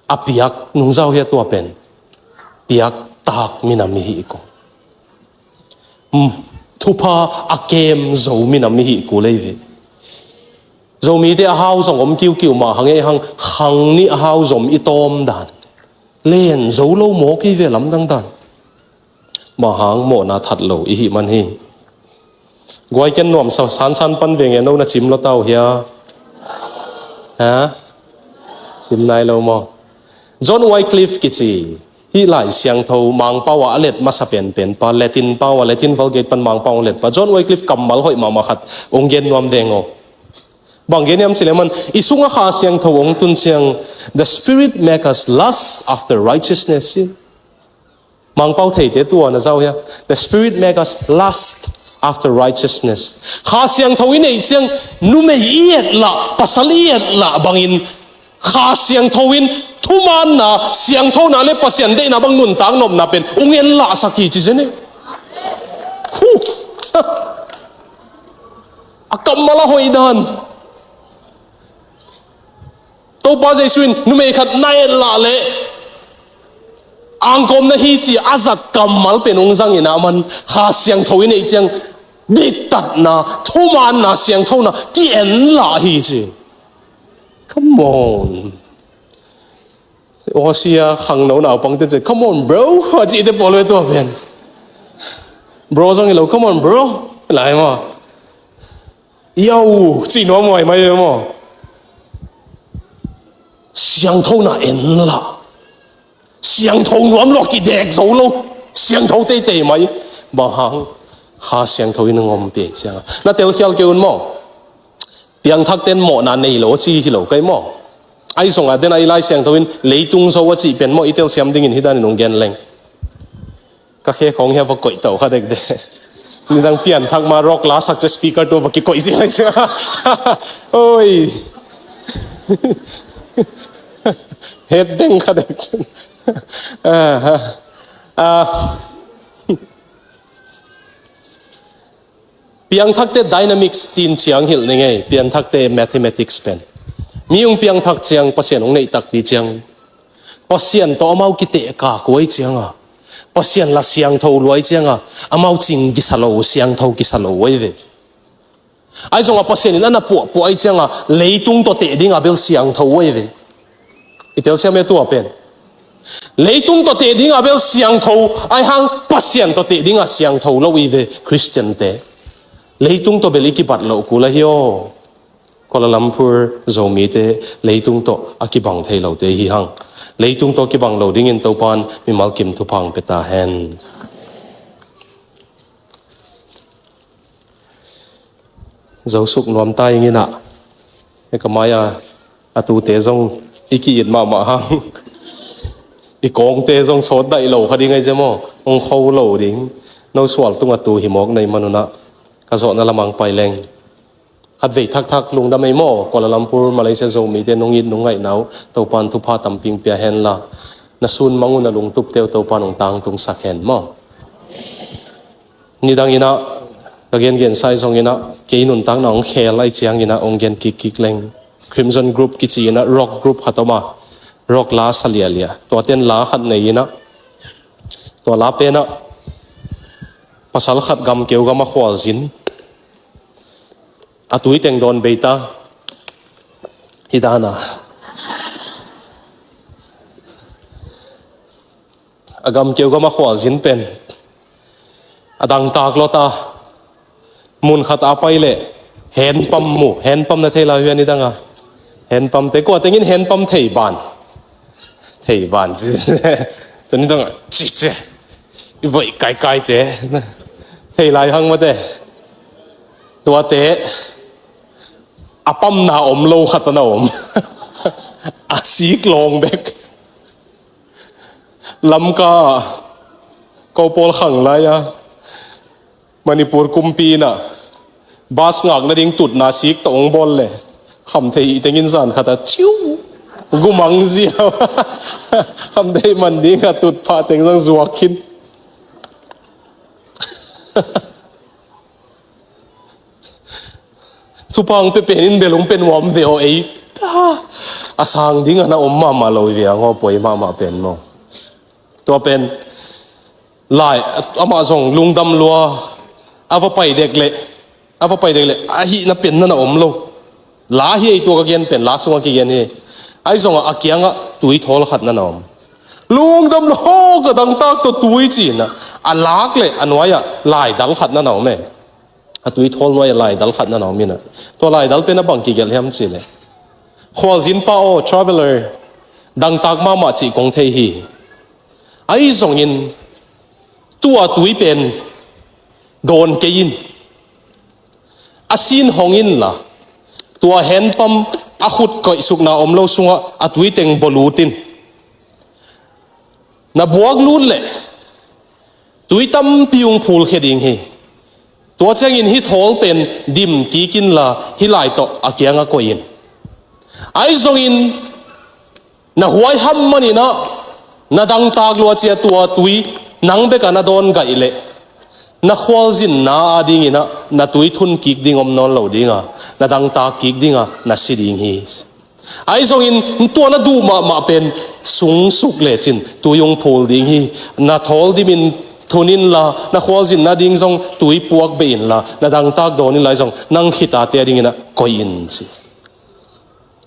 A piak nungzau hi a tua pen piaktak minam i hih kul. Thupha a kem zo minam i hih kul ei ve. Zomite a hau zong om kiukiu mah hang ei hang khang nih a hau zom i tawm dan len zo lo mawk i ve lamdang dan. Mah hang mawhna that lo i hih man hi. Guai ken nuamsa sansan pan veng e, no na cim lo tau hia? Ha? Cim nai lo maw? John Wycliffe kici hih Lai Siangtho Mangpau ah a let masa penpen pa, Latin pau ah, Latin Vulgate pan Mangpau ah let pa John Wycliffe kammal hoih mahmah khat ong gen nuam veng aw. Bang gen hiam cih leh aman i sungah Kha Siangtho ong tun ciang, the Spirit make us lust after righteousness. Mangpau theite tua na zau hia? The Spirit make us lust after righteousness. Kha Siangtho i neih ciang numei i et lah, pasal i et lah bangin Kha Siangtho in thumaanna, siangthona le Pasian deihna bang nuntak nopna pen ong en lahsak hi ci zen e. Khu. A kammal a hoih dan. Topa Jesu in numei khat na et lah leh angkawm na hi ci a zat kammal pen ong zangin aman Kha Siangtho i neih ciang diktatna, thumaanna, siangthona ki-en lah hi ci. Come on. Aw sia khangno naupangte ci, come on bro a cihte pawl ve tua pen. Bro zong hi lo, come on bro. Lai maw? Yo, cih nuam huai mai ve maw? Siangthona en lah. Siangtho nuam lo a kidek zo lo. Siangtho teitei mai. Bang hang? Kha Siangtho in a ngom piak cianga na telkhial kei un maw? Piangthakte in mawhna nei lo a ci hi lo kei maw? Ahi zongah den a i Lai Siangtho in leitung zo a cih pen maw i telsiam dingin hi danin ong gen leng. Ka khe khong hia va koih tau kha dekdek. Nidang pianthak ma rock lasak cia speaker tu va kikoih zi lai sia. Oi. Het deng kha dek. Ah, ah. Piangthakte dynamics tin ciang hilh ni ngei, piangthakte mathematics pen. Mi ung piangthak ciang Pasian ung neih takpi ciang Pasian tawh amau kiteh kak uai cianga, Pasian la siangtho luai cianga, amau cing kisa lo, siangtho kisa lo uai ve. Ai zonga Pasian in ana puahpuah ai cianga, leitung tawh teh dinga bel siangtho uai ve. I telsiam e tua pen. Leitung tawh teh dinga bel siangtho ai hang, Pasian tawh teh dinga siangtho lo i ve, Christian te. Leitung tawh bel i kibat lo kul ahi aw. Kuala Lumpur Zomite leitung tawh a kibang thei lote hi hang. Leitung tawh kibang lo dingin Topan mimal kim thupha hong pia ta hen. Zo suk nuam ta ing inah. Hei ka mai-a a tute zong i ki-it mahmah hang. I kawngte zong sawt daih lo kha ding ahi zia maw? Hong kho lo ding. No sual tungah tu hi mawk na hih man unah ka zawhna lamah hong pai leng. Khatvei thakthak lungdam ei maw? Kuala Lumpur, Malaysia Zomite nong it nong ngaihna uh Topan thupha tampi hong pia hen la. Na sun mang uh, na lungtupte uh Topan hong tangtungsak hen maw? Nidang inah ka gengen sai zong inah kei nuntakna hong khel ahih ciang inah hong gen kikkik leng. Crimson Group kici inah rock group khat om a, rock la sa lialia. Tuate'n la khat nei inah, tua la penah pasal khat gam keu gam a khualzin, a tui teng dawn bei ta. Hi dan a, a gam keu gam a khualzin pen a dangtak lawt a, mun khat a pai leh hand pump mu. Hand pump na thei lai uh hia nidang a? Hand pump te, kua tengin hand pump thei ban? Thei ban ci. Tua nidang a ci ci, i voih kaikai te thei lai hang mate. Tuate a pamna om lo khat a na om. A sik lawng bek. Lamka ko pawl khang lai-a Manipur kumpi inah bus ngak nading tutna sik tawh hong bawl leh, khamtheih tengin zan khat a ciu gumang ziau. Khamtheih man ding a tutphah teng zong zuak khin. Thupha hong pia pen in bel hong pia nuam ve aw ei. A sang ding a na om mahmah lo hi ve ang aw, poi mahmah pen maw? Tua pen lai, amah zong lungdam lua, a va pai dek leh, a va pai dek leh a hihna pen na na om lo. La hi ei, tua ka gen pen la sungah kigen hi. Ahi zongah a kiangah tui thawl khat na na om. Lungdam lua, ka dangtak tawh tui ci inah a lak leh a nuai-ah laidal khat na na om e. A tui thawl nuai-ah laidal khat na na om inah, tua laidal pen a bang kigelh hiam cih leh, khualzin pa aw, traveller, dangtak mahmah cih kong thei hi. Ahi zongin tua tui pen dawn kei in, a sin hong in la, tua hand pump a khut koihsukna om lo sungah a tui teng bawlut in. Na buak lut leh tui tampi hong phulkhia ding hi. Tua ciangin hih thawl pen dim kik in la, hih lai tawh a kiangah koih in. Ahi zongin na huaiham man inah, na dangtak lua cia tua tui nang bekah na dawn gaih leh, na khualzinna ading inah na tui thun kik ding om nawn lo ding a, na dangtak kik ding a, na si ding hi. Ahi zongin tua na duh mahmah pen sung suk lecin tui hong phul ding hi. Na thawl dimin thun in la, na khualzinna ding zong tui puak beh in la, na dangtak dawn in la, ahi zong nang khit a te ading inah koih in ci.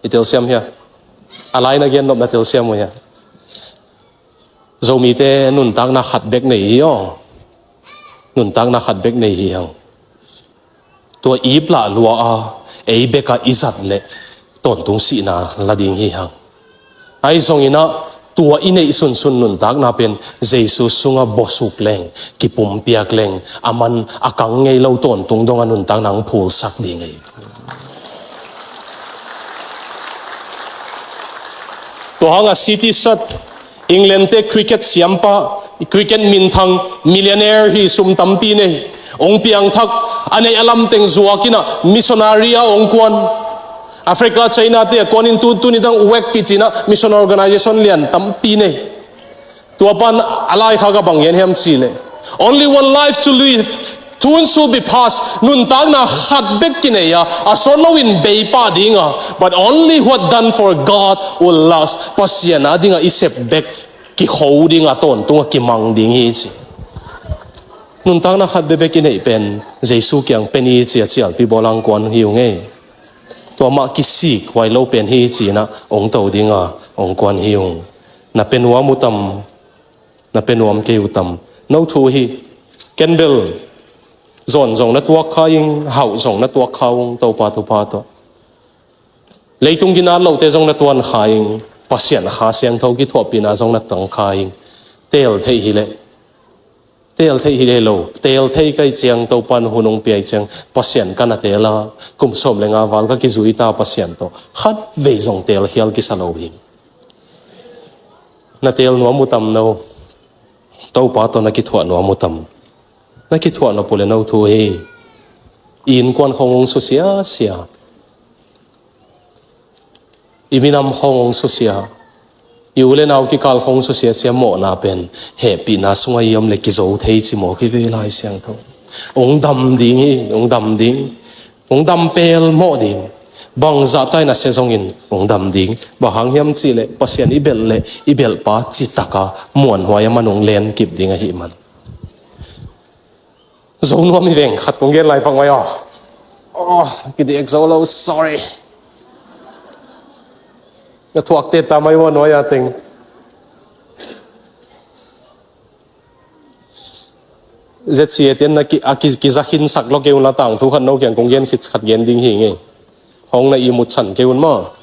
I telsiam hia? A lai na gen nop na telsiam uh hia? Zomite nuntakna khat bek nei hi aw. Nuntakna khat bek nei hi hang. Tua ip lah lua a, ei bekah i zat leh tawntung sihna la ding hi hang. Ahi zong inah tua i neih sunsun nuntakna pen Jesu sungah bawsuk leng, kipumpiak leng, a man a kang ngei lo tawntung dongah nuntakna hong phulsak ding hi. Tua hangah C T Sath, England te cricket siampa, cricket minthang, millionaire hi, sum tampi nei. Hong piangthak, a neih a lam teng zuak inah missionary ah hong kuan. Africa, China te a kuan in tu, tuni dang WEC kici inah mission organization lian tampi nei. Tua pan a laikhak ah bang gen hiam cih leh, "Only one life to live, soon to be past." Nuntakna khat bek kinei a, a sawt loin bei pah ding a, "But only what done for God will last." Pasian ading a i sep bek kikho ding a, tawntung a kimang ding hi ci. Nuntakna khat bek bek i neih pen Jesu kiang pen hi ci a cialpi bawl a hong kuan hi ung ei. Tua mah kisik huai lo pen hi ci inah hong to ding a hong kuan hi ung. Na pia nuam uh tam, na pia nuam kei uh tam? No thu hi. Ken bel zawn zong na tuak kha ing, hauh zong na tuak kha ung, Topa thupha tawh. Leitung ginat lohte zong na tuan kha ing, Pasian Kha Siangtho kithuahpihna zong na tang kha ing. Teel theih hi leh, teel theih hi leh lo, teel thei kei ciang, Topan hun hong piai ciang, Pasian ka na teel a, kum sawm le nga val ka kizui ta Pasian tawh, khat vei zong teel khial kisa lo hi. Na teel nuam uh tam no? Topa tawh na kithuah nuam uh tam? Na kithuah nop uh leh no thu hi. I innkuan khawng hong susia sia. I minam khawng hong susia. I u le nau kikal khawng hong susia sia mawhna pen hehpihna sungah i om leh kizo thei ci maw, kivei Lai Siangtho. Hong dam ding hi, hong dam ding. Hong dam pelmawh ding. Bangzah tai na sia zongin hong dam ding. Bang hang hiam cih leh Pasian i belh leh i belhpa citaka muanhuai a man hong len kip ding ahih man. Zo nuam hi veng, khat kong gen lai pak mai aw. Aw, kidiak zo lo, sorry. Na thuakte ta mai ua nuai a teng. Z C A ten na ki, a ki, kiza khin sak lo kei un la, tangthu khat no kiang kong gen khit khat gen ding hi ngei. Hong na i mutsan kei un maw.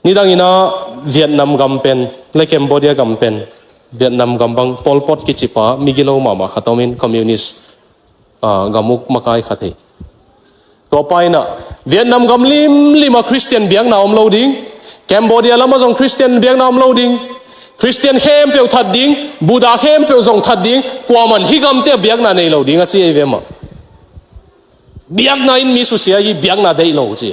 Nidang in ah Vietnam gam pen le Cambodia gam pen, Vietnam gam bang Pol Pot kicipa migilo mahmah khat omin, communist, ah, gam uk makai khat hi. Tua pa in ah Vietnam gam limlim ah Christian biakna om lo ding, Cambodia lamah zong Christian biakna om lo ding, Christian khempeuh that ding, Buddha khempeuh zong that ding, kuaman hih gamte ah biakna nei lo ding a ci ei ve mah. Biakna in mi susia hi, biakna deih lo ci.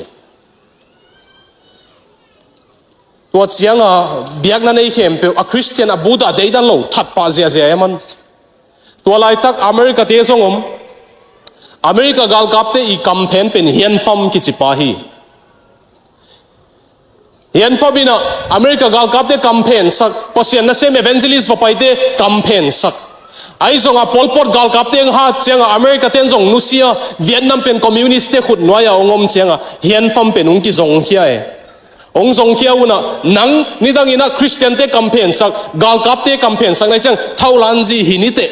Tua cianga biakna nei khempeuh a Christian, a Buddha deidan lo that pah ziahziah e man. Tua laitak America te zong om. America galkapte i kamphen pen Hian Pham kicipa hi. Hian Pham in ah America galkapte kamphensak, Pasian nasem evangelist va paite kamphensak. Ahi zongah Pol Pot galkapte hong hat ciangah America ten zong nusia, Vietnam pen communist te khut nuai-ah hong om ciangah Hian Pham pen hong kizongkhia e. Hong zongkhia un ah, nang nidang in ah Christian te kamphensak, galkapte kamphensak na hih ciang thaulanzi hi ni teh,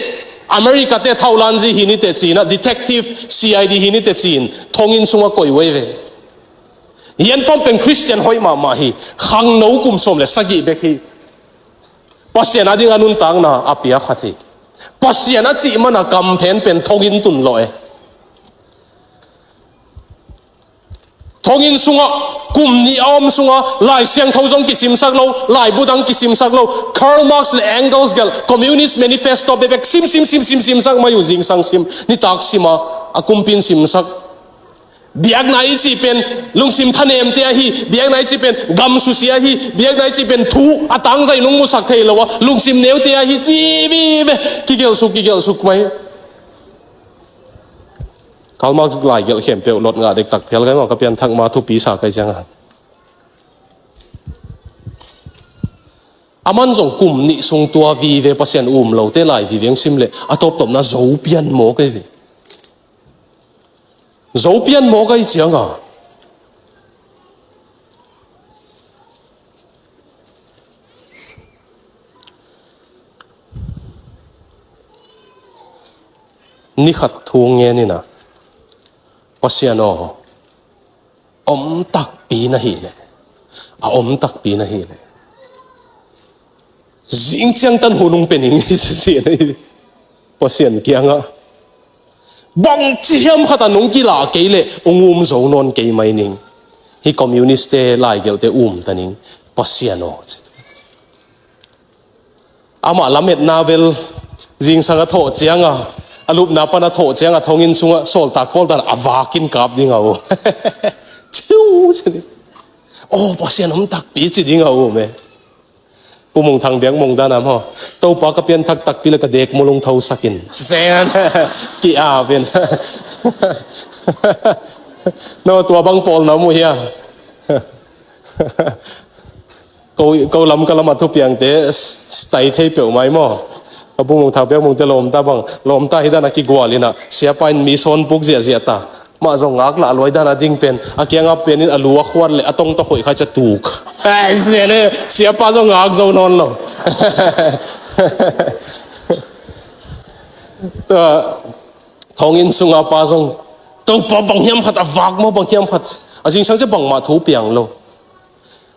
America te thaulanzi hi ni teh ci-in ah, detective, C I D hi ni teh ci-in thonginn sungah koih uh ei ve. Hian Pham pen Christian hoih mahmah hi. Khangno kum sawm le sagih bek hi. Pasian a ding a nuntakna a pia khat hi. Pasian a cih mana kamphen pen thonginn tun lawh e. Thonginn sungah kum nih a om sungah Lai Siangtho zong kisimsak lo, laibu dang kisimsak lo, Karl Marx le Engels gelh Communist Manifesto bekbek sim, sim, sim, sim, simsak mai uh, zingsang sim, nitak sim a, a kumpi in simsak. Biakna i cih pen lungsim thanemte ahi, biakna i cih pen gam susia ahi, biakna i cih pen thu a tangzai nung musak thei lo a, lungsim neute ahi ci vive, kigelhsuk, kigelhsuk mai. Karl Marx lai gelh khempeuh lot ngah dektak phial kai maw, ka pianthak ma thupi sa kai ciang a. Aman zong kum nih sung tua vive Pasian um lote lai vive hong sim leh a tawptawpna zo pian maw kai ve. Zo pian maw kai ciang a. Ni khat thu ngen in a, Pasian aw, om takpi na hih leh, a om takpi na hih leh, zing ciangtan hun hong pia ning hi sisi na hi. Pasian kiangah bangci hiam khat a nong kilah kei leh hong um zo nawn kei mai ning. Hih communist te laigelhte um ta ning, Pasian aw. Amah lametna bel zingsang a thawh ciang a, a lupna pan a thawh ciang a, thonginn sungah sawltak pawl dan a vakin kap ding a um. Ciu ci ding. Aw, Pasian om takpi ci ding a um e. Pu Mung Thang biak mong dan a maw, Topa ka pianthak takpi le ka dek mulung thosak in. Sen ki-ap in. No, tua bang pawl na mu hiam? Ko, ko lam ka lam a thupiangte s-, s-, tai thei peuh mai maw? Ka Pu Mung Thang biak mongte lawmta bang, lawmta hi dan a kigual in a, siapa in mi sawn puk ziahziah ta. Mah zong ngak lah luai dan a ding pen, a kiangah pen in a lu a khuat leh a tong tawh hoih khai ca tuk. Ai, sia le, siapa zong ngak zo nawn lo. Tua, thonginn sunga pa zong Topa bang hiam khat a vak maw, bang hiam khat. A zingsang ciang bangmah thu piang lo.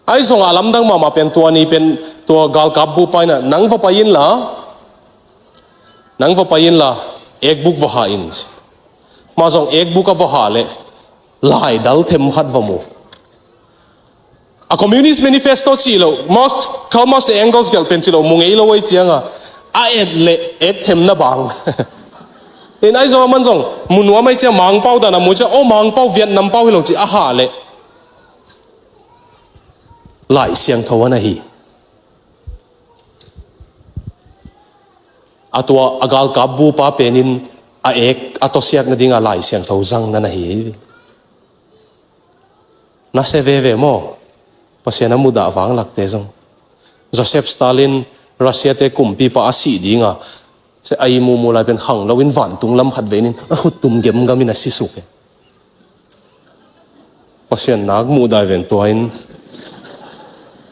Ahi zongah a lamdang mahmah pen tua ni pen tua galkap bupa in ah, "Nang va pai inla, nang va pai inla, ekbuk va hah in," ci. Mah zong ekbuk a va hah leh laidal them khat va mu. A Communist Manifesto cih loh, Marx, Karl Marx le Engels gelh pen cih loh mu ngei lo ei cianga, a et leh ek themna bang. In ahi zong a man zong mu nuam ei ciang Mangpau dan a mu ciang, "Oh, Mangpau Vietnam pau hi lo," ci a hah leh Lai Siangtho a na hi. A tua a galkap bupa penin a ek a tawsiat nadinga Lai Siangtho zang na na hi. Na sia veve maw? Pasian a mudah vanglakte zong. Joseph Stalin, Russia te kumpipa a sih dinga, sia a i mumu lai pen khang loin vantung lam khat veinin a khuttum gemgamin a sisuk e. Pasian nak muh dai ven tua in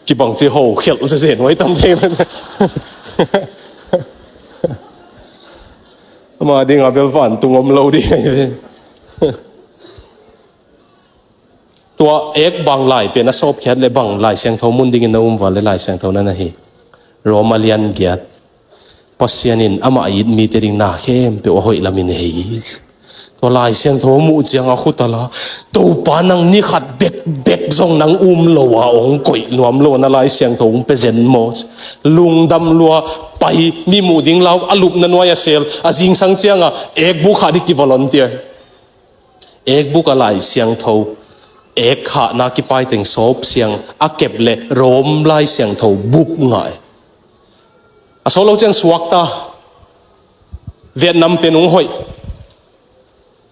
kibang ci ho khialh zezen huai tam thei. Ama dinga bel vantung om lo ding ai ve. Tua ek bang lai pen a sawpkhiat le bang Lai Siangtho mun dingin na um val le Lai Siangtho na na hi. Rom a lian giat. Pasian in amah a it mite ding na khempeuh a hoih lamin hei hi. Tua Lai Siangtho muh ciang a khut a la, "Topa, nang ni khat bekbek zong nang um lo a ong koih nuam lo na Lai Siangtho ong pe zen maw?" Lungdam lua pai, mi muh ding lau a lupna nuai a sel, a zingsang cianga ekbuk hah ding ki volunteer. Ekbuk a Lai Siangtho, ek hahna kipaiteng sawp siang a kep le Rom Lai Siangtho buk ngah e. A sawt lo ciang suakta, Vietnam pen ung hoih.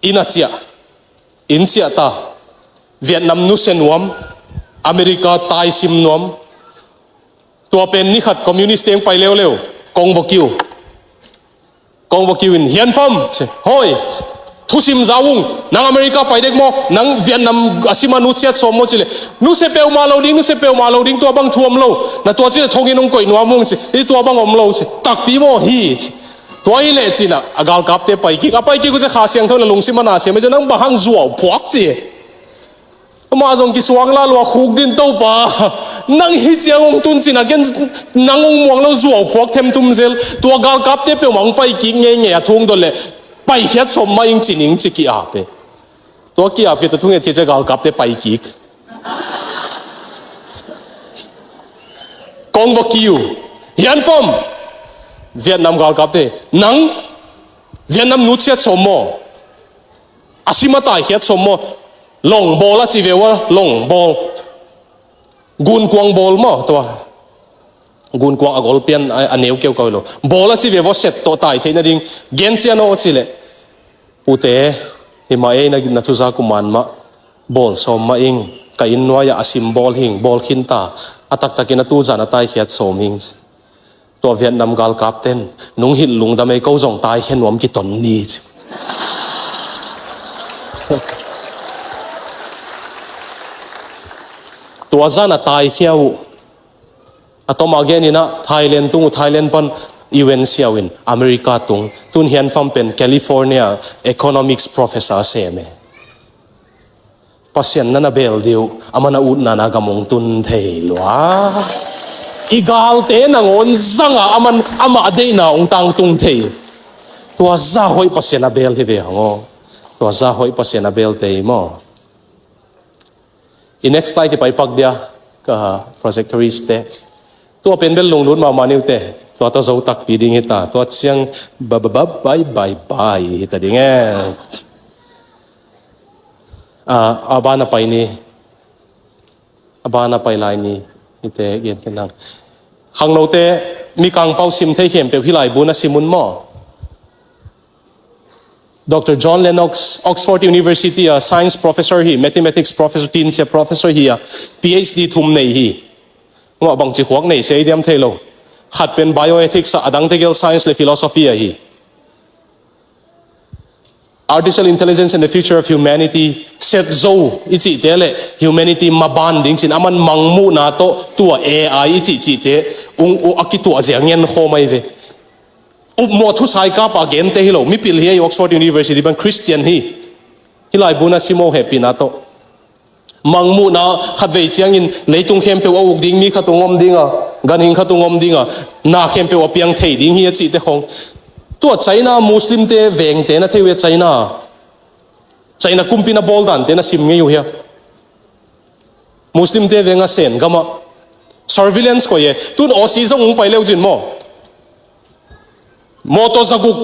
Inn a ciah, inn ciah ta, Vietnam nusia nuam, America taisim nuam. Tua pen ni khat communist teng pai leuleu, kong va kiu. Kong va kiu in, "Hian Fam," ci, "Hoi, thusim za ung, nang America pai dek maw, nang Vietnam a sima nusiat sawm maw?" ci le, "Nusia peuhmah lo ding, nusia peuhmah lo ding, tua bang thu om lo, na tua ci le thongin ong koih nuam ung," ci, "I tua bang om lo," ci, "Takpi maw?" "Hi," ci. Tua hi le cina a galkapte pai kik, a pai kik uh ci Kha Siangtho na lungsim a na siam, "Nang bang hang zuau phuak," ci. Amah zong kisuang la lua khuk din, "Topa, nang hi ciang ong tun cina ken nang ong muang lo zuau phuak them tum zel, tua galkapte peuhmah ong pai kik ngeingei a thung dot le paikhiat sawm mah ing," ci ning ci ki-ap e. Tua ki-ap kei tua thunget kei cia galkapte pai kik. Kong va kiu, "Hian Fam," Vietnam galkapte, "Nang Vietnam nusiat sawm maw? A sima taikhiat sawm maw?" Long bawl a ci ve ua, long bawl. Gunkuang bawl maw tua? Gunkuang a golpian a, a neu keu kau lo. Bawl a ci ve ua, set tawh tai theih nading. Gen cian aw ci le, "Pute, hi mah ei, na, na thuza kuman mah bawl sawm mah ing, ka inn nuai-ah a sim bawl hing, bawl khin ta, a taktakin a tuzan a taikhiat sawm hing." Tua Vietnam galkapten, "Nung hilh lungdam ei, ko zong taikhia nuam kiton ni," ci. Tua zan a taikhia uh. A tawmah genin ah Thailand tung uh, Thailand pan U N siau in America tung. Tun Hian Fam pen California economics professor a sem e. Pasian na na bel dih uh, aman a utna na gam ong tun thei lua. I galte nangawn zanga aman amah deihna ong tangtung thei. Tua za hoih Pasian a bel hi ve hang aw. Tua za hoih Pasian a bel tei maw? I next slide i pai pak dia, ka projectorist te. Tua pen bel lunglut mahmah ni uh te. Tua ta zo takpi ding hi ta. Tua ciang ba ba ba bye bye bye hi ta ding e. A, a ban a pai ni. A ban a pai lai ni. Hite gen kei nang. Khangnote, Mikang pau sim thei khempeuh hih laibu na sim un maw? Doctor John Lennox, Oxford University a science professor hi, mathematics professor, tinsia professor hi a, P H D thum nei hi. Amah bangci khuak nei sia i diam thei lo. Khat pen bioethics a, a dangte gel science le philosophy a hi. Artificial intelligence and the future of humanity, set zo i cihte le humanity maban ding cin, aman mangmuhna tawh tua A I i cih cihte ung, ung a kituah zia ngen khawm ai ve. Upmawh thusaikapa gente hi lo, mipil hi a, i Oxford University pan Christian hi. Hih laibu na sim aw, hehpihna tawh. Mangmuhna khatvei ciangin leitung khempeuh a uk ding, mi khat ung om dinga, ganhing khat ung om dinga, na khempeuh a piang thei ding hi a cihte khong. Tua China Muslimte vengte na thei uh hia? China, China kumpi na bawl dante na sim ngei uh hia? Muslimte venga Sen gamah surveillance koih e. Tun Aussie zong ung pai leu cin maw. Mawtaw zaguk,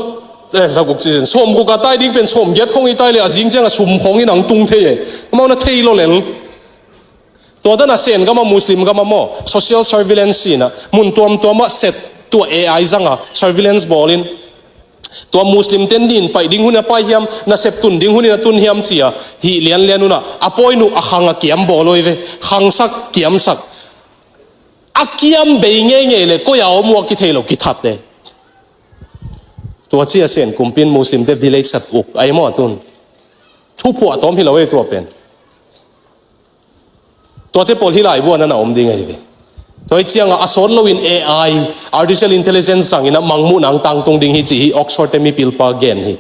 eh, zaguk ci cin, sawmguk a tai ding pen sawmgiat khong i tai le a zing cianga sum khong in ang tung thei e. Amau na thei lo lel. Tua dan a Sen gamah, Muslim gamah maw, social surveillance sina mun tuamtuamah set, tua A I zanga surveillance bawlin, tua Muslim ten nin paih ding hun a pai hiam, nasep tun ding hun in a tun hiam cia hih lianlian unah a pawi nuh a khang a kiam bawl uh hi ve. Khangsak, kiamsak. A kiam bei ngeingei le koi a om uh a kithei lo, kithat e. Tua cia Sen kumpi in Muslimte village khat uk ai maw a tun. Thuphuah tawm hi lo e tua pen. Tuate pawl hih laibu ah na na om ding ahi ve. Tua hi cianga a sawt loin A I, artificial intelligence zangin a mangmuhna ang tangtung ding hi ci hi Oxford te mipilpa gen hi.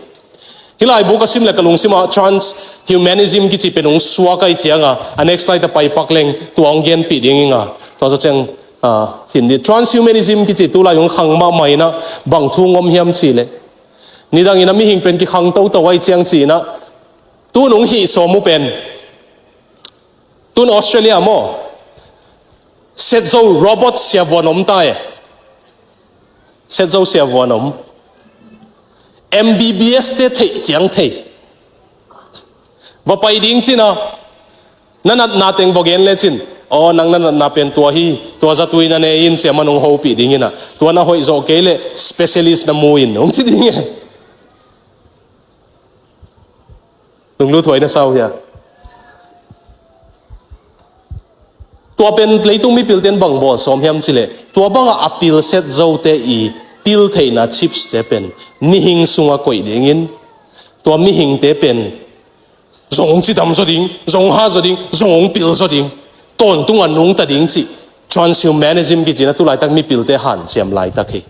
Hih laibu ka sim le ka lungsimah transhumanism kici pen ung suak ahi cianga a next slide a pai pak leng tua ung genpih ding inga. Tua zaw ciang, ah, hin di transhumanism kici tulai ung khang mahmah inah bang thu ngom hiam cih leh, nidangin a mihing pen kikhang toto ahi ciang ci inah tun ung hih sawm uh pen. Tun Australia maw, Setzo robot siavuan om ta e. Setzo siavuan om. M B B S te theih ciang thei. Va pai ding cina, na natna teng va gen le cin. Aw, nang na natna pen tua hi, tua zatui na ne in cia man ung hopih ding ina. Tua na hoih zawh kei le specialist na mu in ung ci ding e. Lunglut huai na sau hia? Tua pen leitung mipilte in bang bawl sawm hiam cih leh, tua bangah a pilset zote i pil theihna chips te pen mihing sungah koih dingin, tua mihingte pen zong hong cidam zaw ding, zong hong ha zaw ding, zong hong pil zaw ding, tawntung a nungta ding cih transhumanism kicina tu laitak mipilte hanciam laitak hi.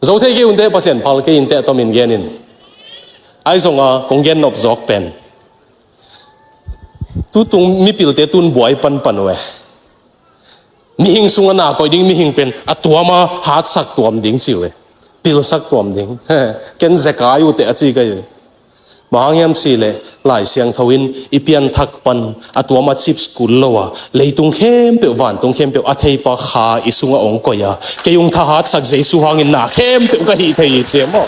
Zo thei kei unte, Pasian phal kei inte, a tomin genin. Ahi zonga kong gen nop zawk pen, tutung mipilte tun buai panpan uh e. Mihing sungah na koih ding mihing pen a tuama hatsak tuam ding ci uh e. Pilsak tuam ding. Ken zekai uh teh a ci kei uh e. Bang hang hiam cih leh Lai Siangtho in i pianthak pan a tuama chips kul lo a, leitung khempeuh, vantung khempeuh a theipa Kha i sungah hong koih a, kei hong thahatsak Jesu hangin na khempeuh ka hih thei hi ci e maw?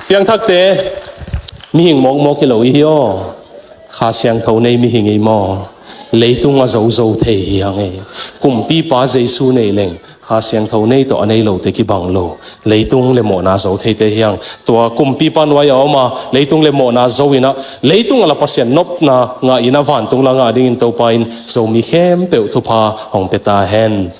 Piangthakte, mihing mawkmawk hi lo i hi aw. Kha Siangtho nei mihing i maw? Leitung a zozo thei hi hang e. Kumpipa Jesu nei leng Kha Siangtho nei tawh a nei lote kibang lo. Leitung le mawhna zo theite hi hang. Tua kumpipa nuai a om a, leitung le mawhna zo inah, leitung a la Pasian nopna ngah inah, vantung la ngah dingin Topa in Zomi khempeuh thupha hong pia ta hen.